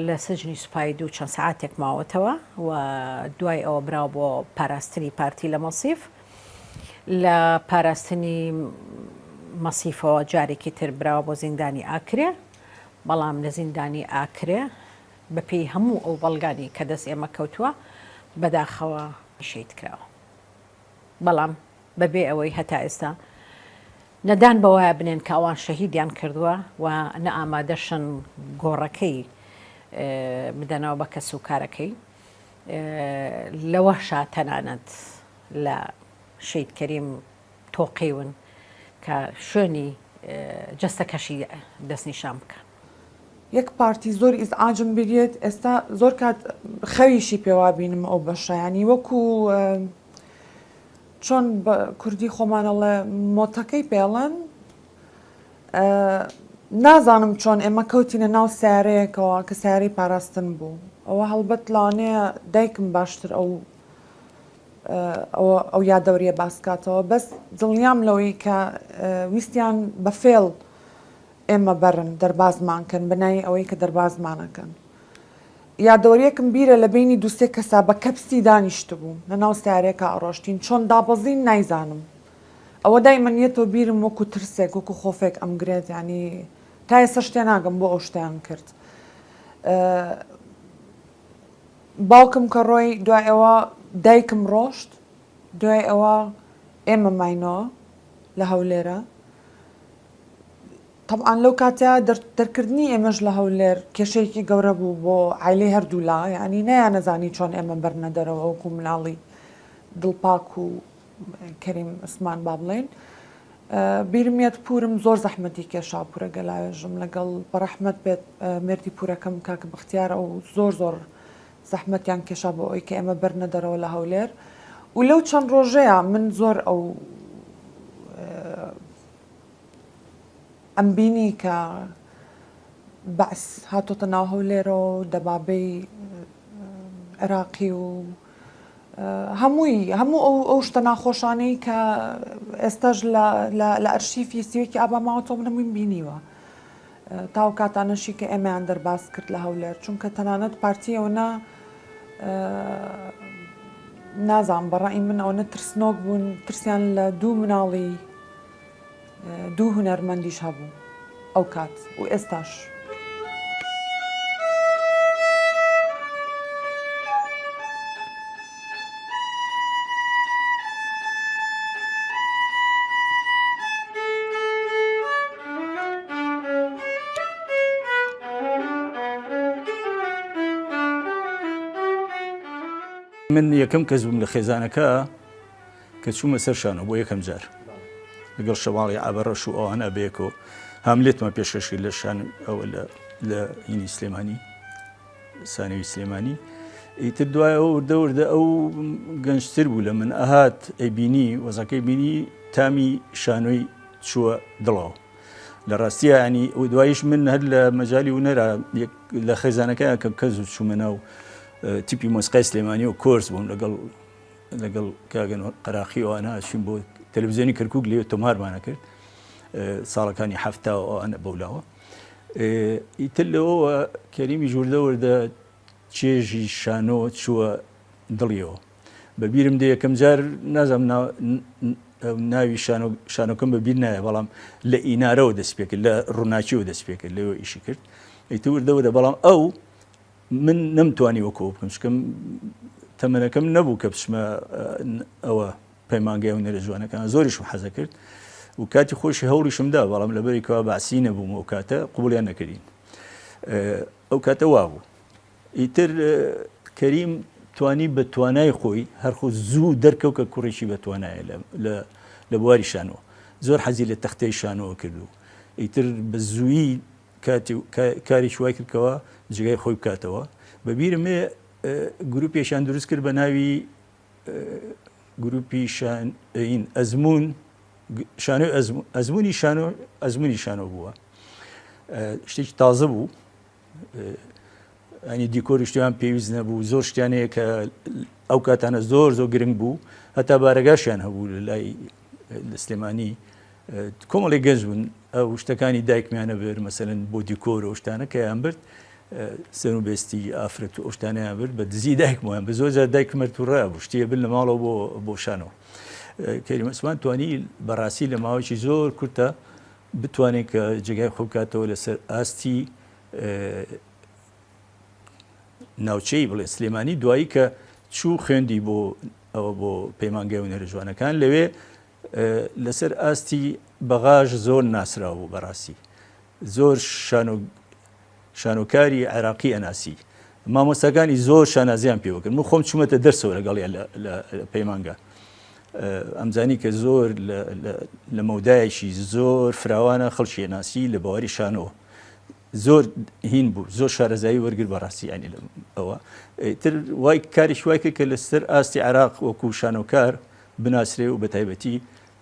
لە سجنی سوپای دوو چەند سەعاتێک ماوەتەوە و دوای ئەوە براوە بۆ پاراستنی پارتی لە مەسیف. لە پاراستنی مەسیفەوە جارێکی تر براوە بۆ زیندانی ئاکرێ، بەڵام لە زیندانی ئاکرێ بەپێی هەموو ئەو بەڵگانی کە دەست ئێمە کەوتووە بەداخەوە شەهید کراوە. بەڵام بەبێ ئەوەی هەتا ئێستا نە دان بەوەیا بنێن کە ئەوان شەهیدیان کردووە و نە ئامادەشن گۆڕەکەی بدەنەوە بە کەسوکارەکەی. لەوەشا تەنانەت لە شەهید کەریم تۆقیون کە شوێنی جەستەکەشی دەستنیشان بکەن. یەک پارتی زۆر ئیزعاجم بریێت ئێستا زۆر کات خەویشی پێوا بینم ئەو بەشە یانی وەکو چۆن بە کوردی خۆمان ئەڵێ مۆتەکەی پێڵەن نازانم چۆن ئێمە کەوتینە ناو سیارەیەکەوە کە سیارەی پاراستن بوو ئەوە هەڵبەت لەوانەیە دایکم باشتر ئەو ئەو یادەوریە باسکاتەوە بەس دڵنیام لەوەی کە ویستیان بە فێڵ ئێمە بەرن دەربازمان کەن بە ناوی ئەوەی کە دەربازمانەکەن. یادەوەریەکم بیرە لە بەینی دوو سێ کەسا بە کەپسی دانیشتبووم لە ناو سەیارەیەکا ئەڕۆشتین چۆن دابەزین نایزانم ئەوە دایمەن یەتەوە بیرم وەکو ترسێک وەکو خۆفێک ئەمگرێت یانی تا ئێستاش تێناگەم بۆ ئەو شتەیان کرد باوکم کە ڕۆی دوای ئەوە دایکم ڕۆشت دوای ئەوە ئێمە ماینەوە لە هەولێرە تەبعەن لەو کاتە دەرکردنی ئێمەش لە هەولێر کێشەیەکی گەورە بوو بۆ عایلەی هەردوولا یانی نەیانەزانی چۆن ئێمە بەرنە دەرەوە وەکو مناڵی دڵپاک و کەریم عوسمان با بڵێین بیرم یەت پورم زۆر زەحمەتی کێشا پورە گەلاوێژم لەگەڵ بەڕەحمەت بێت مێردی پورەکەم کاکە بەختیار ئەو زۆر زۆر زەحمەتیان کێشا بۆ ئەوەی کە ئێمە بەرنە دەرەوە لە هەولێر و لەو چەند ڕۆژەیە من زۆر ئەو ئەمبینی کە بەعس هاتۆتە ناو هەولێرەوە و دەبابەی عێراقی و هەمووی هەموو ئەو ئەو شتە ناخۆشانەی کە ئێستاش لە ئەرشیفی سیوەکی ئابا ماوەتەوە من هەموویم بینیوە تاو کاتانەشی کە ئێمەیان دەرباز کرد لە هەولێر چونکە تەنانەت پارتی ئەوەنە نازانم بەڕای من ئەوەنە ترسنۆک بوون ترسیان لە دوو مناڵی دوو هونەرمەندیش هەبوو ئەو کات و ئێستاش. من یەکەم کەس بووم لە خێزانەکە کە چوومە سەر شانۆ بۆ یەکەم جار لەگەڵ شەواڵی عەبەڕەش و ئەوانە بەیەکەوە هاملێتمان پێشکەش کرد لە شان ئەوە لە لە هینی سلێمانی سانەوی سلێمانی ئیتر دوای ئەو وردە وردە ئەو گەنجتر بوو لە من ئەهات ئەیبینی وەزەکەی بینی تامی شانۆی چووە دڵەوە لە ڕاستیە ینی و دوایش من هەر لە مەجای هونەرا لە خێزانەکە کە کەس و چوومە ناو تیپی مۆسیقای سلێمانی و کۆرس بووم لەگەڵ لەگەڵ کاک ئەنوەر قەراخی ئەوانە ئەچوین بۆ تەلەڤزیۆنی کەرکوک لێ تۆمارمانە کرد ساڵەکانی حەفتا و ئەوانە بەولاوە ئیتر لەوەوە کەریمی ژوردە وردە چێژی شانۆ چووە دڵیەوە بە بیرم دێ یەکەم جار نازانم ناوی شانۆکەم بە بیر نایە بەڵام لە ئینارەوە دەست پێکرد لە ڕووناکیەوە دەست پێکرد لەوە ئیشی کرد ئیتر وردە وردە بەڵام ئەو من نەمتوانی وەکو ئەو بکەم چونکە تەمەنەکەم نەبوو کە بچمە ئەوە پەیمانگای هونەرە جوانەکان زۆریشم حەزە کرد و کاتی خۆشی هەوڵیشم دا بەڵام لەبەری کەوا بەعسی نەبووم ئەو کاتە قوبڵیان نەکردین ئەو کاتە وابوو ئیتر کەریم توانی بە توانای خۆی هەرخۆ زوو دەرکەوت کە کوڕێکی بە توانایە لە بواری شانۆ زۆر حەزی لە تەختەی شانۆ کردو ئیتر بە زوویی کاتی کارێکی وای کرد کەوا جێگای خۆی بکاتەوە بە بیرم گروپێکیان دروست کرد بە ناوی گروپی شان ئەزمون شانۆی ئەزمونی شانۆ ئەزمونی شانۆ بووە شتێکی تازە بوو ئەنی دیکۆری شتیان پێویست نەبوو زۆر شتیان هەیە کە ئەو کاتانە زۆر زۆر گرنگ بوو هەتا بارەگاشیان هەبوو لە لای لە سلێمانی کۆمەڵی گەنج بوون ئەو شتەکانی دایکمیانە بر مەسەلەن بۆ دیکۆر و شتانە کەیان برد سەر و بێستی ئافرەت و ئەو شتانەیان برد بە دزی دایکمەوەیان بە زۆر جار دایکمەر تووڕە بوو شتیە بن لە ماڵەوە بۆ بۆ شانەوە کەریم عوسمان توانی بەڕاستی لە ماوەیەکی زۆر کورتە بتوانێت کە جێگای خۆ بکاتەوە لەسەر ئاستی ناوچەی بڵێ سلێمانی دوایی کە چوو خوێندی بۆ ئەوە بۆ پەیمانگای هونەرە جوانەکان لەوێ لەسەر ئاستی بەغاش زۆر ناسراو بوو بەڕاستی زۆر شانۆ شانۆکاری عێراقی ئەناسی مامۆستاکانی زۆر شانازیان پێوە کرد من خۆم چوومەتە دەرسەوە لەگەڵیان لە پەیمانگا ئەمزانی کە زۆر لە مەودایەکی زۆر فراوانە خەڵکی ناسی لە بواری شانۆ زۆر هین بوو زۆر شارەزایی وەرگر بەڕاستی ینی ئەوە تر وای کاریش وای کرد کە لەسەر ئاستی عراق وەکو شانۆکار بناسرێ و بە تایبەتی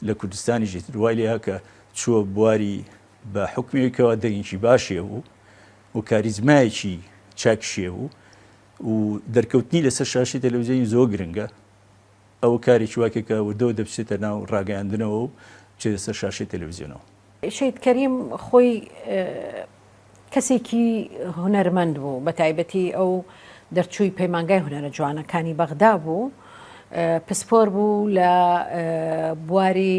لە کوردستانی ژیتر وای لێ کە چووە بواری بە حکمێکەوە دەنگێکی باشێ بوو و کاریزمایەکی چاکشێ بوو و دەرکەوتنی لەسەر شاشی تەلەڤزیۆنی زۆر گرنگە ئەوە کارێکی واکە کە وردەوە دەبچێتە ناو ڕاگەیاندنەوە و بچێتە سەر شاشەی تەلەڤزیۆنەوە. شەهید کەریم خۆی کەسێکی هونەرمەند بوو، بە تایبەتی ئەو دەرچووی پەیمانگای هونەرە جوانەکانی بەغدا بوو، پسپۆر بوو لە بواری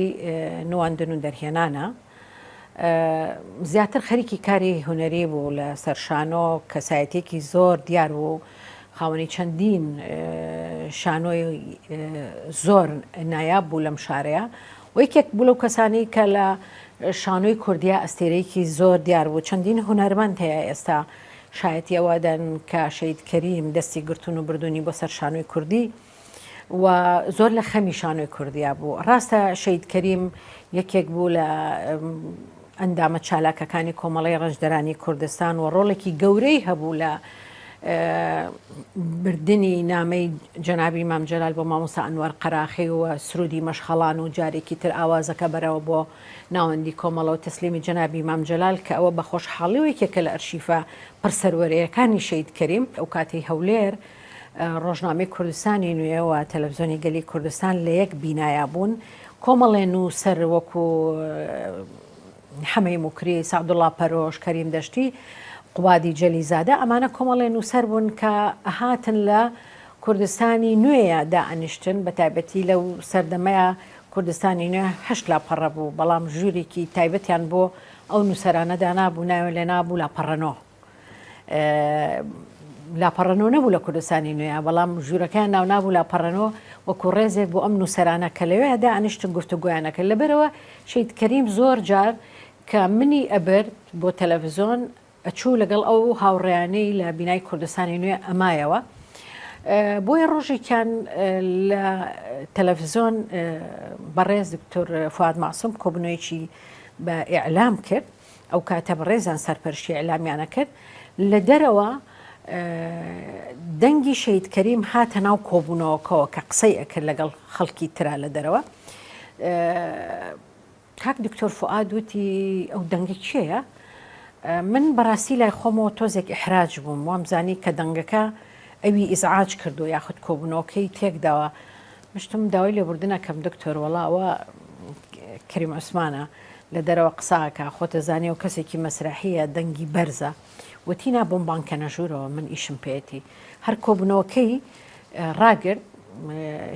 نواندن و دەرهێنانە. زیاتر خەریکی کاری هونەری بوو لە سەر شانۆ، کەسایەتیەکی زۆر دیار بوو، خاوەنی چەندین شانۆی زۆر نایاب بوو لەم شارەیە و یەکێک بوو لەو کەسانەی کە لە شانۆی کوردیا ئەستێرەیەکی زۆر دیار بوو. چەندین هونەرمەند هەیە ئێستا شایەتی ئەوە دەن کە شەهید کەریم دەستی گرتوون و بردوونی بۆ سەر شانۆی کوردی. و زۆر لە خەمی شانۆی کوردیا بوو. ڕاستە شەهید کەریم یەکێک بوو لە ئەندامە چالاکەکانی کۆمەڵەی ڕەنجدەرانی کوردستان و ڕۆڵێکی گەورەی هەبوو لە بردنی نامەی جەنابی مام جەلال بۆ مامۆستا ئەنوەر قەراخی و سرودی مەشخەڵان و جارێکی تر ئاوازەکە بەرەوە بۆ ناوەندی کۆمەڵە و تەسلیمی جەنابی مام جەلال کە ئەوە بە خۆشحاڵی و یەکێکە لە ئەرشیفە پڕ سەروەرەیەکانی شەهید کەریم ئەو کاتەی هەولێر ڕۆژنامەی کوردستانی نوێ و تەلەفزیۆنی گەلی کوردستان لە یەک بینایا بوون، کۆمەڵێ نووسەر وەکو حەمەی موکری، سەعدوڵا پەرۆش، کەریم دەشتی، قوبادی جەلیزادە ئەمانە کۆمەڵێ نووسەر بوون کە هاتن لە کوردستانی نوێیە دائەنیشتن، بە تایبەتی لەو سەردەمەیا کوردستانی نوێ هەشت لاپەڕە بوو، بەڵام ژوورێکی تایبەتیان بۆ ئەو نووسەرانە دانابوو ناویان لێنابوو لاپەڕە نۆ. لاپەڕەنۆ نەبوو لە کوردستانی نوێ بەڵام ژوورەکەیان ناونابوو لاپەڕەنۆ وەکو ڕێزێک بۆ ئەم نووسەرانە کە لەوێ دانیشتن گفتوگۆیانەکە لەبەرەوە شەهید کەریم زۆر جار کە منی ئەبرد بۆ تەلەڤزیۆن ئەچوو لەگەڵ ئەو هاوڕێیانەی لە بینای کوردستانی نوێ ئەمایەوە بۆیە ڕۆژێکیان لە تەلەڤزیۆن بەڕێز دکتۆر فواد مەعسوم کۆبنەوەیەکی بە ئیعلام کرد ئەو کاتە بەڕێزان سەرپەرشتی ئیعلامیان ئەکرد، لە دەرەوە دەنگی شەهید کەریم هاتە ناو کۆبوونەوەکەوە کە قسەی ئەکرد لەگەڵ خەڵکی ترا لە دەرەوە. کاک دکتۆر فوئاد وتی ئەو دەنگە کێیە؟ من بەڕاستی لای خۆمەوە تۆزێک ئیحراج بووم، وامزانی کە دەنگەکە ئەوی ئیزعاج کردووە یاخود کۆبوونەوەکەی تێکداوە. مشتم داوای لێبوردن ئەکەم دکتۆر وەڵا ئەوە کەریم عوسمانە لە دەرەوە قسە ئەکا خۆتەزانی ئەو کەسێکی مەسرەحیە دەنگی بەرزە وتی نا بۆم بانگ کەنە ژوورەوە من ئیشم پێیەتی هەر کۆبنەوەکەی ڕاگرت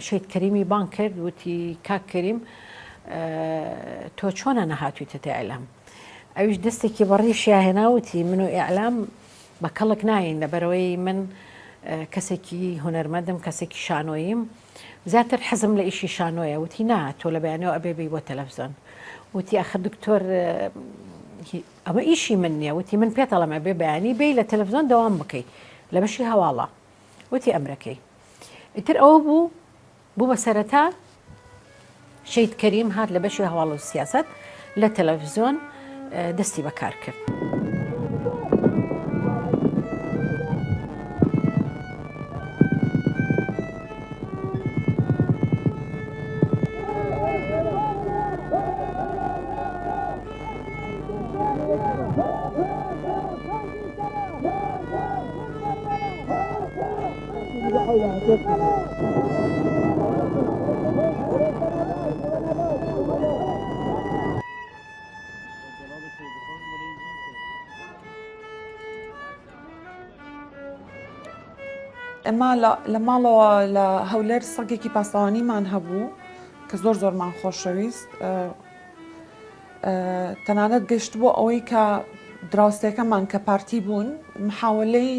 شەید کەریمی بانگ کرد وتی کاک کەریم تۆ چۆنە نەهاتوویتە ئیعلام ئەویش دەستێکی بەڕیشیا هێنا وتی من و ئیعلام بە کەڵک نایەین لەبەرئەوەی من کەسێکی هونەرمەندم کەسێکی شانۆییم زیاتر حەزم لە ئیشی شانۆیە وتی نا تۆ لە بەیانەوە ئەبێ بێی بۆ تەلەفزیۆن وتی ئەخر دکتۆر ئەمە ئیشی من نییە وتی من پێت ئەڵێم ئەبێ بەیانی بێی لە تەلەفزیۆن دەوام بکەی لە بەشی هەواڵە وتی ئەمرەکەی ئیتر ئەوە بوو بوو بە سەرەتا شەهید کەریم هات لە بەشی هەواڵ و سیاسەت لە تەلەفزیۆن دەستی بەکار کرد. ئێمە لە ماڵەوە لە هەولێر سەگێکی پاسەوانیمان هەبوو کە زۆر زۆرمان خۆشەویست تەنانەت گەشتبوو ئەوەی کە دراوسێکەمان کە پارتی بوون محاولەی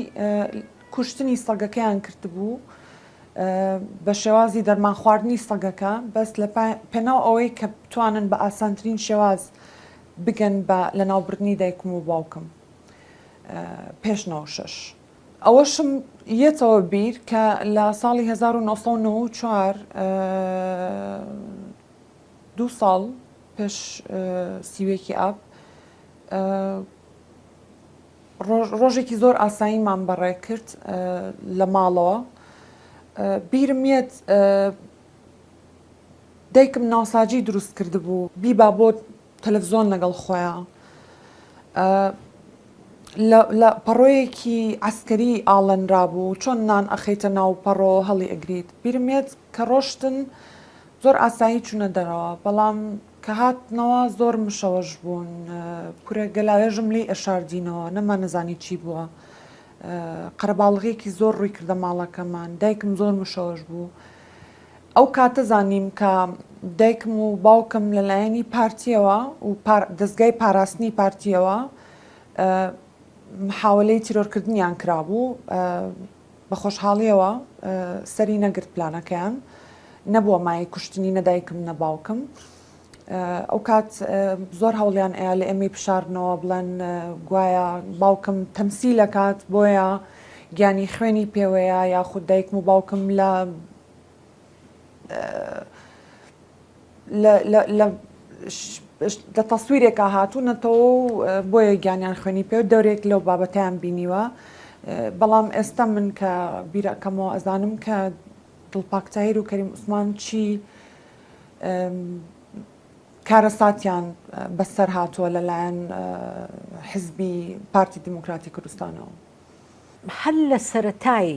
کوشتنی سەگەکەیان کردبوو بە شێوازی دەرمان خواردنی سەگەکە بەس لە پێناو ئەوەی کە بتوانن بە ئاسانترین شێواز بگەن بە لەناوبردنی دایکم و باوکم پێش 96. ئەوەشم یەتەوە بیر کە لە ساڵی 1994 دوو ساڵ پێش سیوێکی ئاب ڕۆژێکی زۆر ئاساییمان بەڕێ کرد لە ماڵەوە بیرم یەت دایکم ناوساجی دروست کردبوو بیبا بۆ تەلەفزۆن لەگەڵ خۆیان لە پەڕۆیەکی عسکەری ئاڵەنرابوو چۆن نان ئەخەیتە ناو پەڕۆ هەڵی ئەگریت بیرم یەت کە ڕۆشتن زۆر ئاسایی چونە دەرەوە بەڵام کە هاتنەوە زۆر مشەوەش بوون کورە گەلاوێژم لێی ئەشاردینەوە نەمانەزانی چی بووە قەرەباڵغیەکی زۆر ڕووی کردە ماڵەکەمان دایکم زۆر مشەوەش بوو ئەو کاتە زانیم کە دایکم و باوکم لەلایەنی پارتیەوە و دەستگای پاراستنی پارتیەوە محاولەی تیرۆرکردنیان کرابوو بە خۆشحاڵیەوە سەری نەگرت پلانەکەیان نەبووە مایەی کوشتنی نە دایکم نە باوکم ئەو کات زۆر هەوڵیان ئەیا لە ئێمەی بشارنەوە بڵێن گوایە باوکم تەمسیل ئەکات بۆیە گیانی خوێنی پێوەیە یاخود دایکم و باوکم لە لە تەسویرێکا هاتوونەتەوە و بۆیە گیانیان خوێنی پێ دەورێک لەو بابەتیان بینیوە بەڵام ئێستا من کە بیرەکەمەوە ئەزانم کە دڵپاک تاهیر و کەریم عوسمان چی کارەساتیان بەسەر هاتووە لەلایەن حزبی پارتی دیموکراتی کوردستانەوە. هەر لە سەرەتای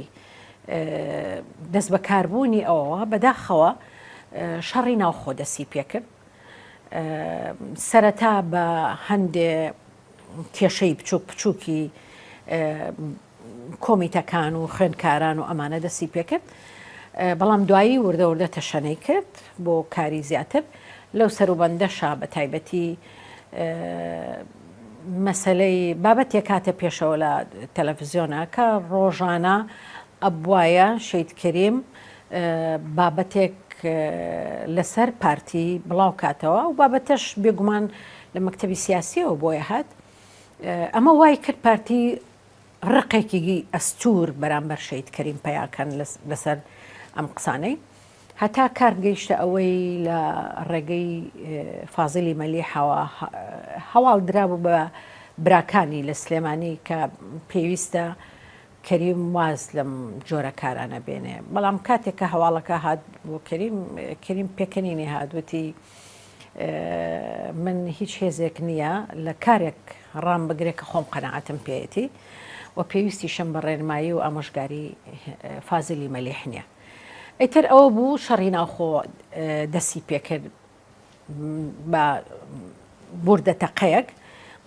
دەستبەکاربوونی ئەوەوە بەداخەوە شەڕی ناوخۆ دەستی پێکرد. سەرەتا بە هەندێ کێشەی بچووک بچووکی کۆمیتەکان و خوێندکاران و ئەمانە دەستی پێکرد بەڵام دوایی وردە وردە تەشەنەی کرد بۆ کاری زیاتر لەو سەروبەندەشا بە تایبەتی مەسەلەی بابەتێک هاتە پێشەوە لە تەلەفزیۆنە کە ڕۆژانە ئەبوایە شەید کەریم بابەتێک لەسەر پارتی بڵاو کاتەوە و بابەتەش بێگومان لە مەکتەبی سیاسیەوە بۆیە هات ئەمە وای کرد پارتی ڕقێکی ئەستور بەرامبەر شەید کەریم پیاکەن لەسەر ئەم قسانەی هەتا کار گەیشتە ئەوەی لە ڕێگەی فازیلی مەلیحەوە هەواڵ درابوو بە براکانی لە سلێمانی کە پێویستە کەریم واز لەم جۆرە کارانە بێنێ بەڵام کاتێک کە هەواڵەکە هات بۆ کەریم کەریم پێکەنینی هات وتی من هیچ هێزێک نییە لە کارێک ڕام بگرێ کە خۆم قەنەعەتم پێیەتی و پێویستیشم بە ڕێنمایی و ئامۆژگاری فازیلی مەلیح نییە. ئیتر ئەوە بوو شەڕی ناوخۆ دەستی پێکرد بە بوردە تەقەیەک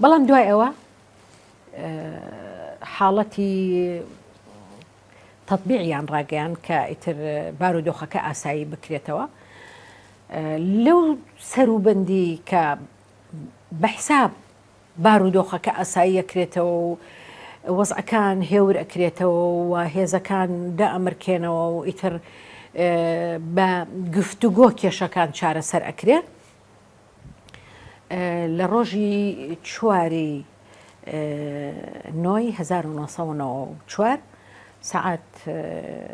بەڵام دوای ئەوە حاڵەتی تەطبیعیان ڕاگەیان کە ئیتر بارودۆخەکە ئاسایی بکرێتەوە لەو سەروبەندی کە بە حساب بارودۆخەکە ئاسایی ئەکرێتەوە و وەزعەکان هێور ئەکرێتەوە و هێزەکان دائەمرکێنەوە و ئیتر بە گفتوگۆ کێشەکان چارەسەر ئەکرێ. لە ڕۆژی چواری نۆی 1994 سەعات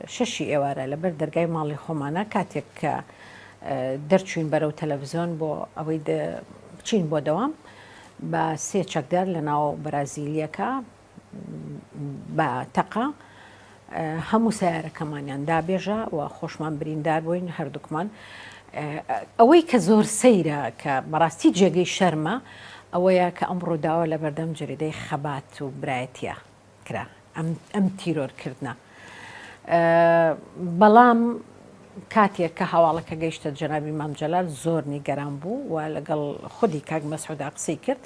شەشی ئێوارە لەبەر دەرگای ماڵی خۆمانە کاتێک کە دەرچوین بەرەو تەلەڤزیۆن بۆ ئەوەی بچین بۆ دەوام بە سێ چەکدار لە ناو بەرازیلیەکە بە تەقە هەموو سیارەکەمانیان دابێژە و خۆشمان بریندار بووین هەردووکمان ئەوەی کە زۆر سەیرە کە بەڕاستی جێگەی شەرمە ئەوەیە کە ئەم ڕووداوە لە بەردەم جەریدەی خەبات و برایەتە کرا ئەم تیرۆرکردنە. بەڵام کاتێک کە هەواڵەکە گەیشتە جەنابی مام جەلال زۆر نیگەران بوو و لەگەڵ خودی کاک مەسعودا قسەی کرد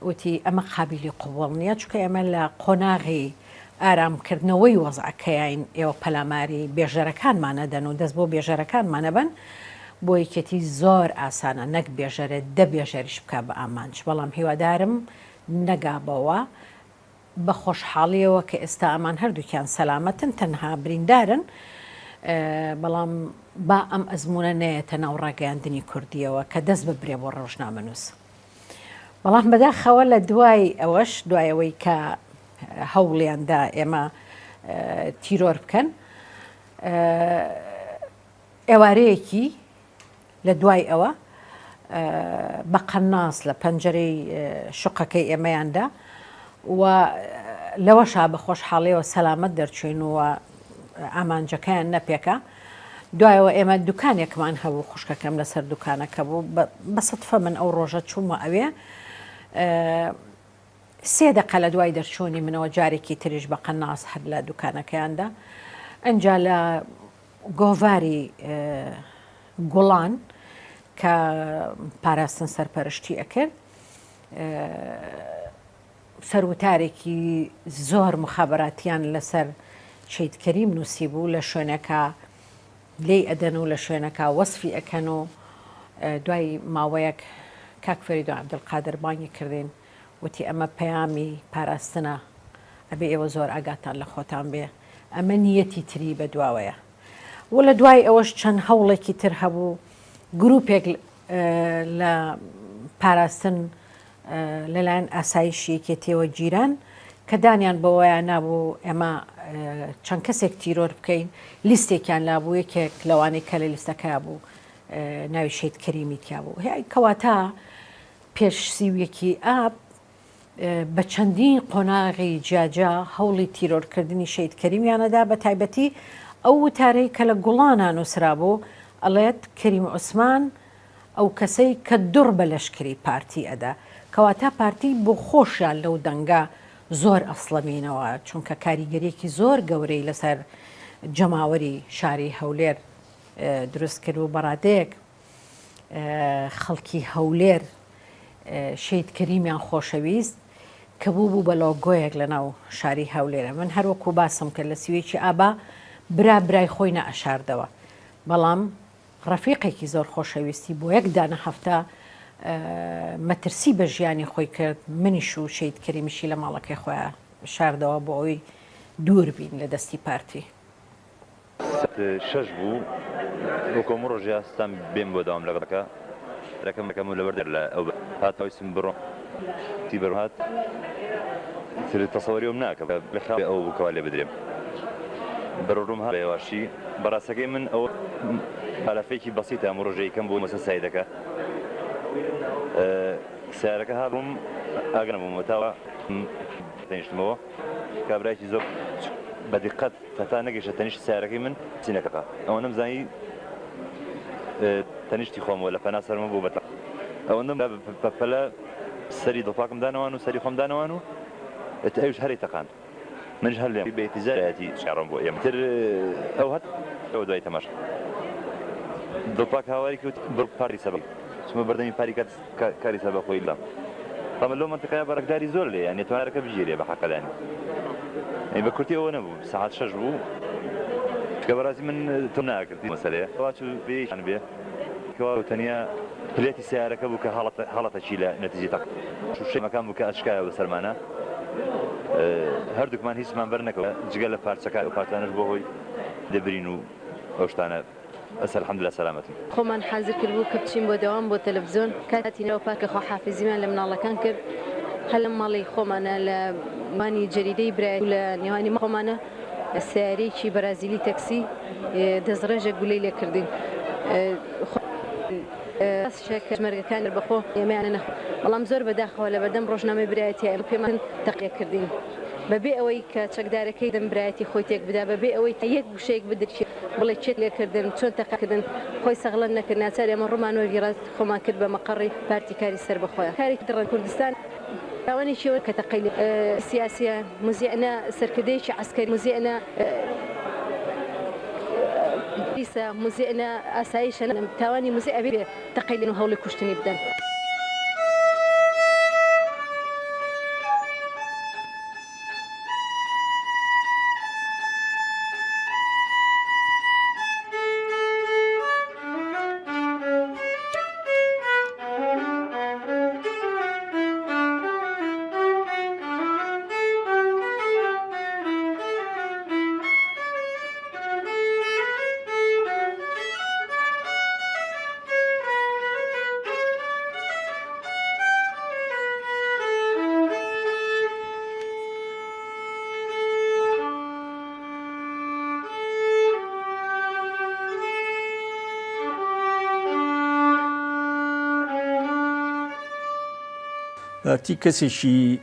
وتی ئەمە قابیلی قبوڵ نییە چونکە ئێمە لە قۆناغی ئارامکردنەوەی وەزعەکەیین ئێوە پەلاماری بێژەرەکانمان ئەدەن و دەست بۆ بێژەرەکانمان ئەبەن بۆ یەکێتی زۆر ئاسانە نەک بێژەرێ دە بێژەریش بکا بە ئامانج بەڵام هیوادارم نەگا بەوە بە خۆشحاڵیەوە کە ئێستا ئەمان هەردووکیان سەلامەتن تەنها بریندارن بەڵام با ئەم ئەزموونە نەیەتە ناو ڕاگەیاندنی کوردیەوە کە دەست ببرێ بۆ ڕۆژنامەنووس بەڵام بەداخەوە لە دوای ئەوەش دوای ئەوەی کە هەوڵیان دا ئێمە تیرۆر بکەن ئێوارەیەکی لە دوای ئەوە بە قەناس لە پەنجەرەی شوقەکەی ئێمەیاندا و لەوەشا بە خۆشحاڵیەوە سەلامەت دەرچوین و ئامانجەکەیان نەپێکا. دوایەوە ئێمە دوکانێکمان هەبوو خوشکەکەم لەسەر دوکانەکە بوو بە سەدفە من ئەو ڕۆژە چوومە ئەوێ سێ دەقە لە دوای دەرچوونی منەوە جارێکی تریش بە قەناس هەر لە دوکانەکەیاندا ئەنجا لە گۆڤاری گوڵان کە پاراستن سەرپەرشتی ئەکرد سەروتارێکی زۆر مخابراتیان لەسەر شەهید کەریم نووسیبوو لە شوێنێکا لێی ئەدەن و لە شوێنەکە وەسفی ئەکەن و دوای ماوەیەک کاک فەریدون عەبدولقادر بانگی کردین وتی ئەمە پەیامی پاراستنە ئەبێ ئێوە زۆر ئاگاتان لە خۆتان بێ ئەمە نیەتی تری بەدواوەیە و لە دوای ئەوەش چەند هەوڵێکی تر هەبوو گروپێک لە پاراستن لەلایەن ئاسایشی یەکێتیەوە گیران کە دانیان بەوەیا نابوو ئێمە چەند کەسێک تیرۆر بکەین لیستێکیان لابوو یەکێک لەوانەی کە لە لیستەکە بوو ناوی شەید کەریمی تیا بوو هەی کەواتە پێش سیویەکی ئاب بە چەندین قۆناغی جیاجیا هەوڵی تیرۆرکردنی شەید کەریمیانەدا بە تایبەتی ئەو وتارەی کە لە گوڵانا نووسرابوو ئەڵێت کەریم عوسمان ئەو کەسەی کە دڕ بە لەشکری پارتی ئەدا. کەواتە پارتی بۆ خۆشیان لەو دەنگە زۆر ئەسڵەمینەوە، چونکە کاریگەریەکی زۆر گەورەی لەسەر جەماوەری شاری هەولێر دروست کرد و بەڕادەیەک خەڵکی هەولێر شەید کەریمیان خۆشەویست کە بوو بوو بە لۆگۆیەک لە ناو شاری هەولێرە. من هەر وەکو باسم کرد لە سیوەیەکی ئابا برا برای خۆی نەئەشاردەوە، بەڵام ڕەفیقێکی زۆر خۆشەویستی بۆ یەک دانە هەفتە مەترسی بە ژیانی خۆی کرد، منیش و شەهید کەریمیشی لە ماڵەکەی خۆیا شاردەوە بۆ ئەوەی دوور بین لە دەستی پارتی. سات شەش بوو وەکو هەموو ڕۆژێ هەستام بێم بۆ داوام لەگەڵ کارەکەم بکەم و لەبەر لە ئەو هات ویستم بڕۆم تی بەرم هات تر تەسەوەری ئەوم ناکەم لە خەیاڵ ئەوە بوو کەوا لێ بدرێم بەرەو ڕووم هات بە هێواشی بەڕاستەکەی من ئەوە پالافێکی بەسیتە هەموو ڕۆژێ یکەم بۆ مەسە سایدەکە سیارەکە هات ڕووم ئاگا نەبووم تاوە تەنیشتمەوە کابرایکی زۆر بە دیقەت هەتا نەگەیشتە تەنیشت سەیارەکەی من سینەکە ئەوەندەم زانی تەنیشتی خۆمەوە لە پەنا سەرمە بوو بە ئەوەندەم بە پەلە سەری دڵپاکم دانەوان و سەری خۆم دانەوان و ئەویش هەرەی تەقاند منیش هەر لێم بە ئیتیجایەتی شێڕم بۆ ئێمە تر ئەو هەت ئەوە دوای تەماشا دڵپاک هاواری کرد بڕ پاری سەبە چمە بەردەمی پاری کات کاری سەربەخۆی لە تەمە لەو مەنتیقەیە بەرەکداری زۆر لێ یانی توانەکە بگیرێ بە حەقەدانی ئەی بە کورتی ئەوە نەبوو سەعات شەش بوو کە بەڕاستی من تۆ ناکردی مەسەلەیە وا چوو بێیان بێ کەوا تەنیا پلێتی سیارەکە بوو کە هەڵەتە هەڵەتەکی لە نەتیجەی تەق شوشەکان بوو کە ئەشکایە بەسەرمانە هەردووکمان هیچمان بەر نەکەوت جگە لە پارچەکان و پارچانەش بۆ هۆی دەبرین و ئەو شتانە بەس الحمدللە سەلامەتم. خۆمان حازر کردبوو کە بچین بۆ دەوام بۆ تەلەفزیۆن کات هاتینەوە پارکە خواحافیزیمان لە مناڵەکان کرد هەر لە ماڵی خۆمانە لە نێوانی جەریدەی برایەتی و لە نێوانی ماڵی خۆمانە سەیارەیەکی بەرازیلی تەکسی دەستڕێژێک گولەی لێ کردین پێشمەرگەکان بەخۆ ئێمەیان نەخۆ بەڵام زۆر بەداخەوە لەبەردەم ڕۆژنامەی برایەتی ئێمە پێمان تەقیە کردین بەبێ ئەوەی کە چەکدارەکەی دەم برایەتی خۆی تێک بدا بەبێ ئەوەی یەک وشەیەک بدرکێ بڵێ چێت لێ کردن چۆن تەقە کردن خۆی سەغڵەت نەکرد ناچار ئێمە ڕوومان وەرگیڕا خۆمان کرد بە مەقەڕی پارتی کاری سەربەخۆیە کاری دڕن کوردستان تاوانێکی ئەوە کە تەقەی لێ سیاسیە موزیع نا سەرکردەیەکی عەسکەری موزیع نا. پۆلیسە موزیع نە ئاسایشە نە تاوانی موزیع ئەبێ تەقەی لێن و هەوڵی کوشتنی بدەن. پارتی کەسێکی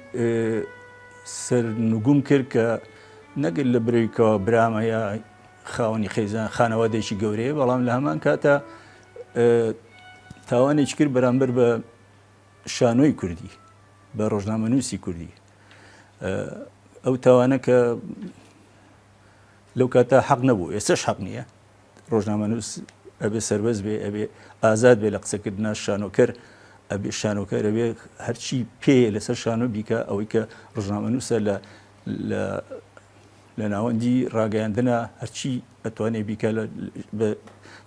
سەرنگوم کرد کە نەگەر لە برەویکەوە برامە یا خاوەنی خێزان خانەوادێکی گەورەیە بەڵام لە هەمان کاتە تاوانێکی کرد بەرامبەر بە شانۆی کوردی بە ڕۆژنامەنووسی کوردی ئەو تاوانە کە لەو کاتە حەق نەبوو ئێستش حەق نییە ڕۆژنامەنووس ئەبێ سەربەست بێ ئەبێ ئازاد بێ لە قسەکردنا شانۆکەر ئەبێ شانۆکەر ئەبێ هەرچی پێ لەسەر شانۆ بیکە ئەوەی کە ڕۆژنامەنووسە لە لە لە ناوەندی ڕاگەیاندنە هەرچی ئەتوانێ بیکە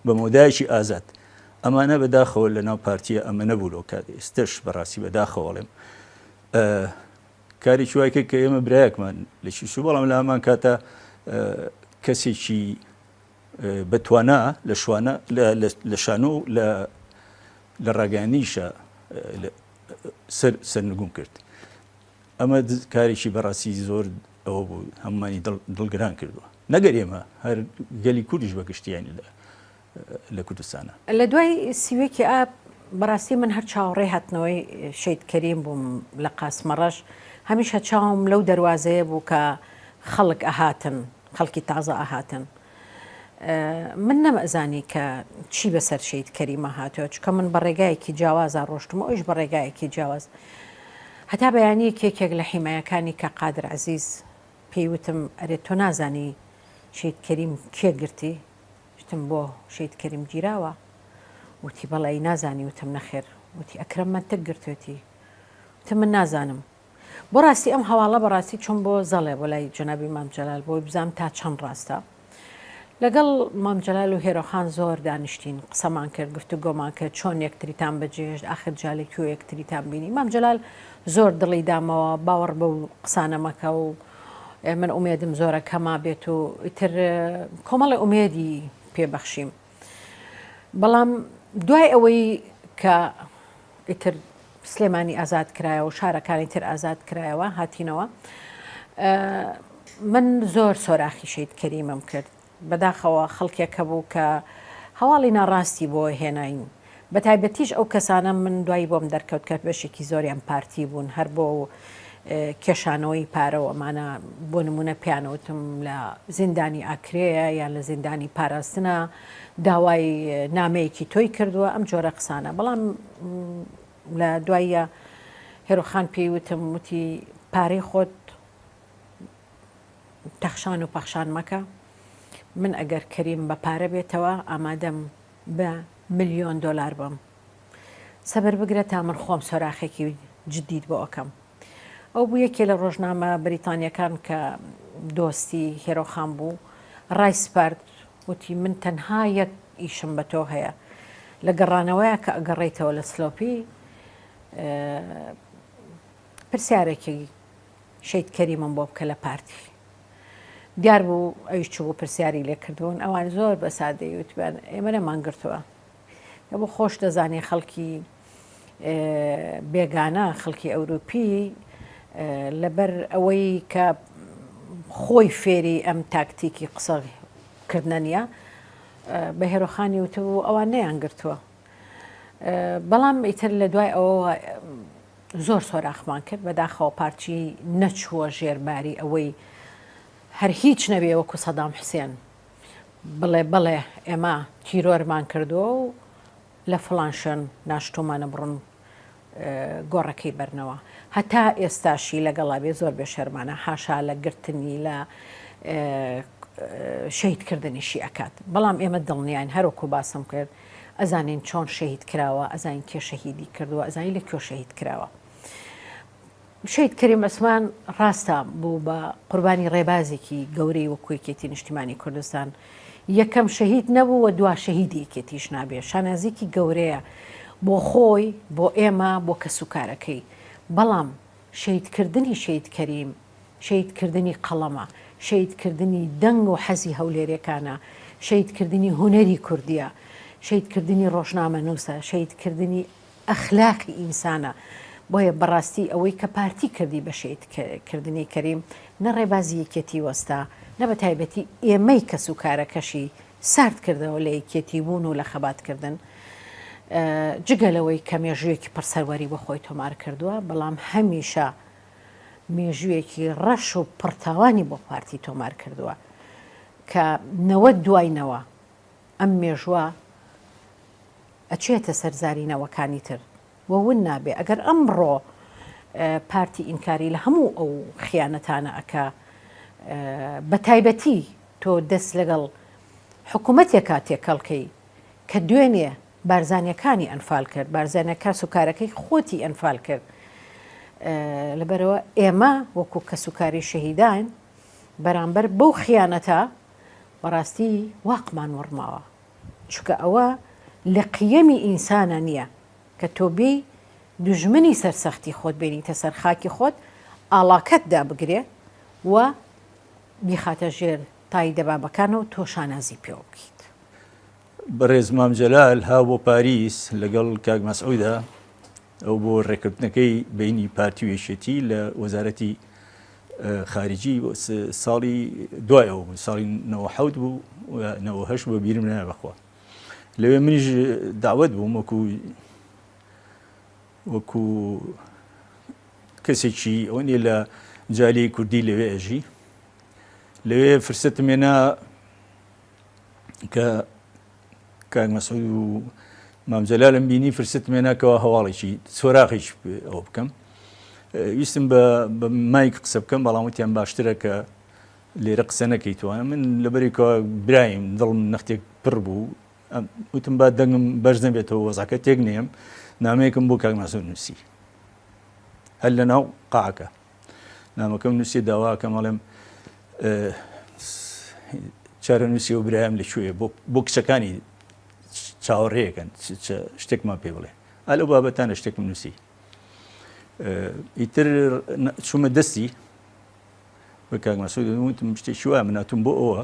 بە مۆدایەکی ئازاد ئەمانە بەداخەوە لە ناو پارتیە ئەمە نەبوو لەو کات ئێستش بەڕاستی بەداخەوەڵێم کارێکی وای کرد کە ئێمە برایەکمان لە شیشو بەڵام لە هەمان کاتە کەسێکی بەتوانا لە شوانە لە شانۆ و لە لە ڕاگەیاندنیشە سەر سەرنگوم کرد ئەمە کارێکی بەڕاستی زۆر ئەوە بوو هەمومانی دڵگران کردووە نەگەر ئێمە هەر گەلی کوردیش بە گشتیانی لە لە کوردستانە. لە دوای سیوەکی ئاب بەڕاستی من هەر چاوەڕێی هاتنەوەی شەید کەریم بووم لە قاسمەڕەش هەمیشە چاوم لەو دەروازەیە بوو کە خەڵک ئەهاتن خەڵکی تازە ئەهاتن من نەمئەزانی کە چی بەسەر شەید کەریمە هاتووە چونکە من بە ڕێگایەکی جیاوازا ڕۆشتم و ئەویش بە ڕێگایەکی جیاواز هەتا بەیانیەک یەکێک لە حیمایەکانی کە قادر عەزیز پێی وتم ئەرێ تۆ نازانی شەید کەریم کێ گرتی وتم بۆ شەید کەریم گیراوە؟ وتی بەڵێ ئەی نازانی؟ وتم نەخێر. وتی ئەکرەم مەنتک گرتوێتی. وتم من نازانم. بۆ ڕاستی ئەم هەواڵە بەڕاستی چوم بۆ زەڵێ بۆ لای جەنابی مام جەلال بۆی بزانم تا چەند ڕاستە. لەگەڵ مام جەلال و هێرۆخان زۆر دانیشتین قسەمان کرد گفتوگۆمان کرد چۆن یەکتریتان بەجێهێشت ئاخر جا لە کوێ یەکتریتان بینی مام جەلال زۆر دڵی دامەوە باوەڕ بەو قسانە مەکە و من ئومێدم زۆرە کەما بێت و ئیتر کۆمەڵی ئومێدی پێبەخشیم بەڵام دوای ئەوەی کە ئیتر سلێمانی ئازاد کرایەوە و شارەکانی تر ئازاد کرایەوە هاتینەوە من زۆر سۆراخی شەید کەریمم کرد بەداخەوە خەڵکێک هەبوو کە هەواڵی ناڕاستی بۆ هێناین بە تایبەتیش ئەو کەسانە من دوایی بۆم دەرکەوت کە بەشێکی زۆریان پارتی بوون هەر بۆ کێشانەوەی پارە و ئەمانە بۆ نمونە پیانوتم لە زیندانی ئاکرەیە یان لە زیندانی پاراستنە داوای نامەیەکی تۆی کردووە ئەم جۆرە قسانە بەڵام لە دواییە هێرۆخان پێی وتم وتی پارەی خۆت تەخشان و پەخشان مەکە من ئەگەر کەریم بە پارە بێتەوە ئامادەم بە ملیۆن دۆلار بم سەبر بگرە تا من خۆم سۆراخێکی جدیت بۆ ئەکەم ئەو بوو یەکێ لە ڕۆژنامە بریتانیەکان کە دۆستی هێرۆخان بوو ڕای سپارد وتی من تەنها یەک ئیشم بە تۆ هەیە لە گەڕانەوەیە کە ئەگەڕێیتەوە لە سلۆپی پرسیارێکی شەید کەریمم بۆ بکە لە پارتی دیار بوو ئەویش چوو پرسیاری لێ کردبوون ئەوان زۆر بە سادەی وتبیان ئێمە نەمانگرتووە دەبوو خۆش دەزانی خەڵکی بێگانە خەڵکی ئەوروپی لەبەر ئەوەی کە خۆی فێری ئەم تاکتیکی قسە کردنە نییە بە هێرۆخانی وتبوو ئەوان نەیان گرتووە بەڵام ئیتر لە دوای ئەوەوە زۆر سۆراخمان کرد بەداخەوە پارتی نەچووە ژێرباری ئەوەی هەر هیچ نەبێ وەکو سەدام حوسێن بڵێ بەڵێ ئێمە تیرۆرمان کردووە و لە فڵان شوێن ناشتوومانە بڕۆن گۆڕەکەی بەرنەوە هەتا ئێستاشی لەگەڵا بێ زۆر بێ شەرمانە حاشا لە گرتنی لە. شەهید کردنیشی ئەکات بەڵام ئێمە دڵنیاین هەروەکو باسم کرد ئەزانین چۆن شەهید کراوە ئەزانین کێ شەهیدی کردووە ئەزانین لە کوێ شەهید کراوە شەهید کەریم عوسمان ڕاستە بوو بە قوربانی ڕێبازێکی گەورەی وەکو یەکێتی نیشتیمانی کوردستان یەکەم شەهید نەبوو و دوا شەهیدی یەکێتیش نابێ شانازیکی گەورەیە بۆ خۆی بۆ ئێمە بۆ کەسوکارەکەی بەڵام شەهیدکردنی شەهید کەریم شەهیدکردنی قەڵەمە، شەهیدکردنی دەنگ و حەزی هەولێرێکانە، شەهیدکردنی هونەری کوردیە، شەهیدکردنی ڕۆژنامەنووسە، شەهیدکردنی ئەخلاقی ئینسانە، بۆیە بەڕاستی ئەوەی کە پارتی کردی بە شەهیدکردنی کەریم نە ڕێبازی یەکێتی وەستا، نە بە تایبەتی ئێمەی کەسوکارەکەشی سارد کردەوە لە یەکێتی بوون و لە خەباتکردن، جگە لەوەی کە مێژوویەکی پڕ سەروەری بۆ خۆی تۆمار کردووە، بەڵام هەمیشە مێژوویەکی ڕەش و پڕ تاوانی بۆ پارتی تۆمار کردووە کە نەوە دوای نەوە ئەم مێژووە ئەچێتە سەر زاری نەوەکانی تر و ون نابێ ئەگەر ئەمڕۆ پارتی ئینکاری لە هەموو ئەو خیانەتانە ئەکا بە تایبەتی تۆ دەست لەگەڵ حکوومەتێکا تێکەڵکەی کە دوێنێ بارزانیەکانی ئەنفال کرد، بارزانیە کاسوکارەکەی خۆتی ئەنفال کرد، لەبەرئەوە ئێمە وەکو کەسوکاری شەهیدان بەرامبەر بەو خیانەتە بەڕاستی واقمان وڕماوە، چونکە ئەوە لە قیەمی ئینسانە نییە کە تۆ بێی دوژمنی سەرسەختی خۆت بێنیتە سەر خاکی خۆت ئاڵاکەت دابگرێ و بیخاتە ژێر تای دەبابەکانەوە تۆ شانازی پێوە بکەیت. بەڕێز مام جەلال ها بۆ پاریس لەگەڵ کاک مەسعودا ئەو بۆ ڕێککەوتنەکەی بینی پارتی و یەکێتی لە وەزارەتی خارجی ساڵی دوای ئەو بوو ساڵی 96 بوو 98 بۆ بیرم نایە بەخوا لەوێ منیش داوت بووم وەکو وەکو کەسێکی ئەوە نیە لە جالی کوردی لەوێ ئەژی لەوێ فرسەتم هێنا کە کاک مەسعود و مام جەلالم بینی فرسەتم هێنا کەوا هەواڵێکی سۆراخێکی ئەوە بکەم ویستم بە مایک قسە بکەم بەڵام وتیان باشترە کە لێرە قسە نەکەیتوانە من لەبەرێکەوە برایم دڵم نەختێک پڕ بوو وتم با دەنگم بەرز نەبێتەوە وەزعەکە تێک نێم نامەیەکم بۆ کاک مەسعود نووسی هەر لە ناو قاعەکە نامەکەم نووسی داواکەم ئەڵێم چارەنووسی و برایم لە کوێیە بۆ کچەکانی چاوەڕێیەکەن شتێکمان پێ بڵێ ئا لەو بابەتانە شتێکم نووسی ئیتر چوومە دەستی بە کاک مەسعود وتم شتێکی وایە من هاتووم بۆ ئەوە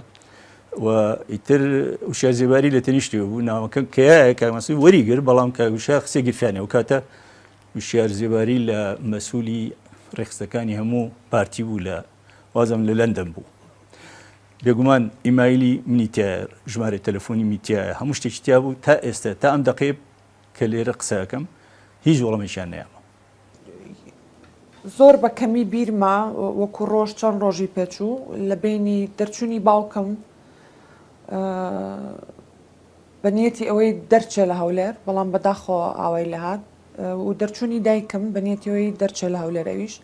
و ئیتر وشیار زێباری لە تەنیشتەوە بوو ناوەکە کەیایە کاک مەسعود وەری گرت بەڵام کاک وشیار قسەی گرفیانە و کاتە وشیار زێباری لە مەسوولی ڕێکخستەکانی هەموو پارتی بوو لە وازم لە لەندەن بوو بێگومان ئیمایلی منی تایە ژمارە تەلەفۆنی می تایە هەموو شتێکی تیا بوو تا ئێستا تا ئەم دەقەیە کە لێرە قسەکەم هیچ وەڵامێکیان نەیامەوە. زۆر بە کەمی بیرمە وەکو ڕۆژ چەند ڕۆژی پێچوو لە بەینی دەرچوونی باوکم بە نیەتی ئەوەی دەرچێ لە هەولێر بەڵام بەداخەوە ئاوای لەهات و دەرچوونی دایکم بە نیەتی ئەوەی دەرچێ لە هەولێر ئەویش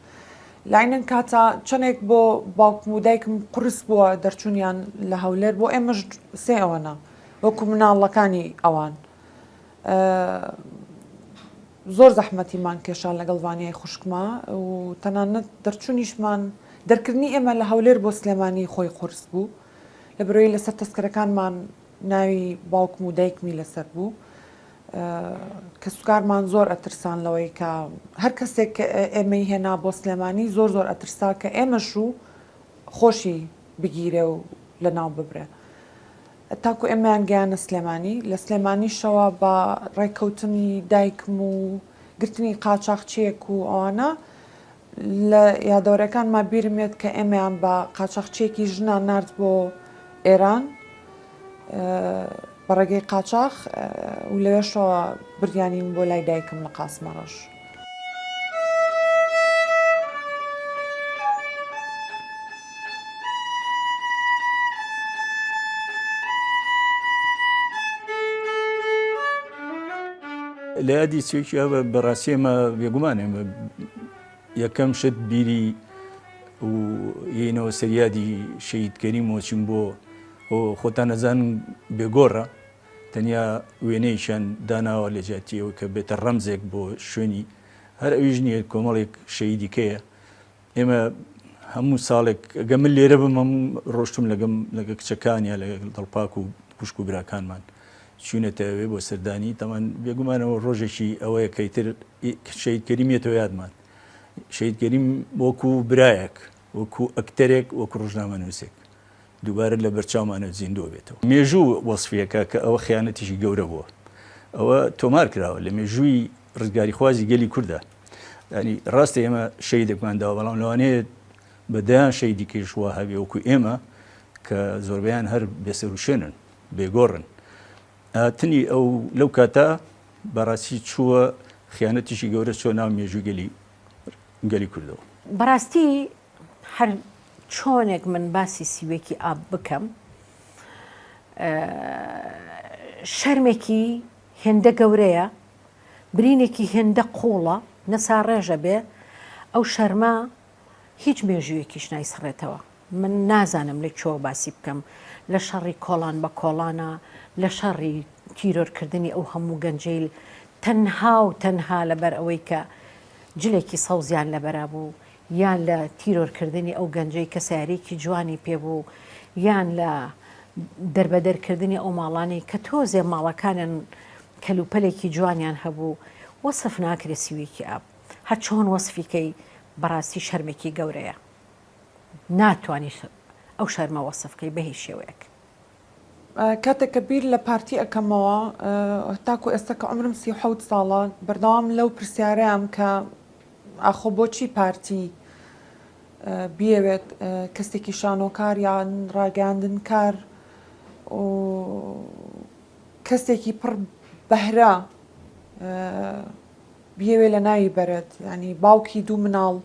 لاینەن کاتە چەندێک بۆ باوکم و دایکم قورس بووە دەرچوونیان لە هەولێر بۆ ئێمەش سێ ئەوەنە وەکو مناڵەکانی ئەوان زۆر زەحمەتیمان کێشا لەگەڵ ڤانیای خوشکما و تەنانەت دەرچوونیشمان دەرکردنی ئێمە لە هەولێر بۆ سلێمانی خۆی قورس بوو لە برۆی لەسەر تەسکەرەکانمان ناوی باوکم و دایکمی لەسەر بوو کەسوکارمان زۆر ئەترسان لەوەی کە هەر کەسێک کە ئێمەی هێنا بۆ سلێمانی زۆر زۆر ئەترسا کە ئێمەش و خۆشی بگیرێ و لەناو ببرێ. تاکو ئێمەیان گەیانە سلێمانی، لە سلێمانیشەوە بە ڕێککەوتنی دایکم و گرتنی قاچاخچییەک و ئەوانە لە یادەوەرەکانما بیرم یەت کە ئێمەیان بە قاچاخچییەکی ژنا نارد بۆ ئێران بە ڕێگەی قاچاخ و لەوێشەوە بردیانین بۆ لای دایکم لە قاسمەڕەش. لە یادی چێکی بەڕاستی ئێمە بێگومان ئێمە یەکەم شت بیری و یەینەوە سەریادی شەهید کەریم و چین بۆ خۆتان ئەزانن بێگۆڕە تەنیا وێنەیەکیان داناوە لە جیاتی ئەوەی کە بێتە ڕەمزێک بۆ شوێنی هەر ئەویش نییە کۆمەڵێک شەهیدی کەیە ئێمە هەموو ساڵێک گە من لێرە بم هەموو ڕۆشتم لەگەم لەگە کچەکان یا لەگەڵ دڵپاک و خوشک و براکانمان چوینەتە ئەوێ بۆ سەردانی تەمان بێگومانەوە ڕۆژێکی ئەوەیە کە ئیتر شەهید کەریم یەتەوە یادمان شەهید کەریم وەکو برایەک وەکو ئەکتەرێک وەکو ڕۆژنامەنووسێک دووبارە لە بەرچاومانە زیندوو بێتەوە. مێژوو وەسفیەکە کە ئەوە خیانەتێکی گەورە بووە. ئەوە تۆمار کراوە لە مێژووی ڕزگاریخوازی گەلی کوردە. یانی ڕاستە ئێمە شەهیدێکمان داوە بەڵام لەوانەیە بە دەیان شەهیدی کەیش وا هەبێ وەکو ئێمە کە زۆربەیان هەر بێسەروشوێنن، بێگۆڕن. هاتنی ئەو لەو کاتە بەڕاستی چووە خیانەتێکی گەورە چووە ناو مێژووی گەلی گەلی کوردەوە. بەڕاستی هەر چۆنێک من باسی سیوێکی ئاب بکەم شەرمێکی هێندە گەورەیە برینێکی هێندە قوڵە نەساڕێژە بێ ئەو شەرمە هیچ مێژوویەکیش نایسڕێتەوە من نازانم لە کوێوە باسی بکەم لە شەڕی کۆڵان بە کۆڵانە لە شەڕی تیرۆرکردنی ئەو هەموو گەنجەیل تەنها و تەنها لەبەر ئەوەی کە جلێکی سەوزیان لەبەرا بوو یان لە تیرۆرکردنی ئەو گەنجەی کە سەیارەیەکی جوانی پێ بوو، یان لە دەربەدەرکردنی ئەو ماڵانەی کە تۆزێ ماڵەکانیان کەلوپەلێکی جوانیان هەبوو، وەسف ناکرێ سیویکی ئاب هەر چۆن وەسفی کەی بەڕاستی شەرمێکی گەورەیە ناتوانی ئەو شەرمە وەسف کەی بە هیچ شێوەیەک. کاتێک کە بیر لە پارتی ئەکەمەوە تاکو ئێستا کە عومرم 37 ساڵە بەردەوام لەو پرسیارەیام کە ئاخۆ بۆچی پارتی بیەوێت کەسێکی شانۆکار یان ڕاگەیاندنکار و کەسێکی پڕ بەهرە بیەوێ لە ناوی بەرێت ینی باوکی دوو مناڵ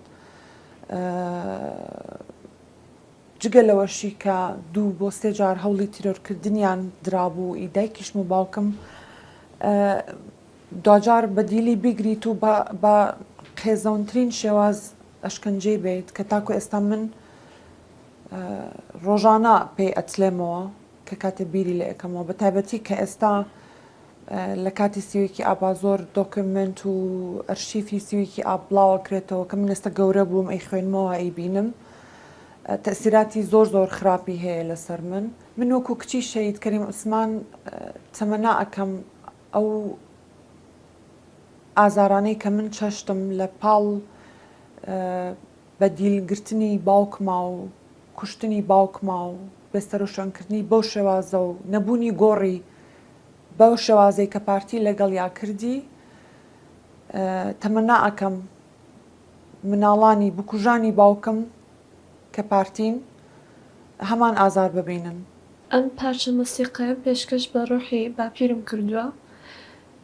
جگە لەوەشی کە دوو بۆ سێ جار هەوڵی تیرۆرکردنیان درابوو ئی دایکیشم و باوکم دواجار بە دیلی بیگریت و بە قێزەونترین شێواز ئەشکەنجەی بەیت کە تاکو ئێستا من ڕۆژانە پێی ئەتلێمەوە کە کاتێ بیری لێ ئەکەمەوە بە تایبەتی کە ئێستا لە کاتی سیویکی ئابا زۆر دۆکیومێنت و ئەرشیفی سیویکی ئاب بڵاوەکرێتەوە کە من ئێستا گەورە بووم ئەیخوێنمەوە ئەیبینم تەسیراتی زۆر زۆر خراپی هەیە لەسەر من من وەکو کچی شەهید کەریم عوسمان تەمەنا ئەکەم ئەو ئازارانەی کە من چەشتم لە پاڵ بە دیل گرتنی باوکما و کوشتنی باوکما و بێسەروشوێنکردنی بەو شێوازە و نەبوونی گۆڕی بەو شێوازەی کە پارتی لەگەڵیا کردی تەمەنا ئەکەم مناڵانی بکوژانی باوکم کە پارتین هەمان ئازار ببینن. ئەم پارچە مۆسیقایەم پێشکەش بە ڕۆحی باپیرم کردووە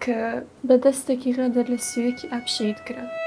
کە بە دەستێکی غەدر لە سیوەکی ئاب شەهید کرا.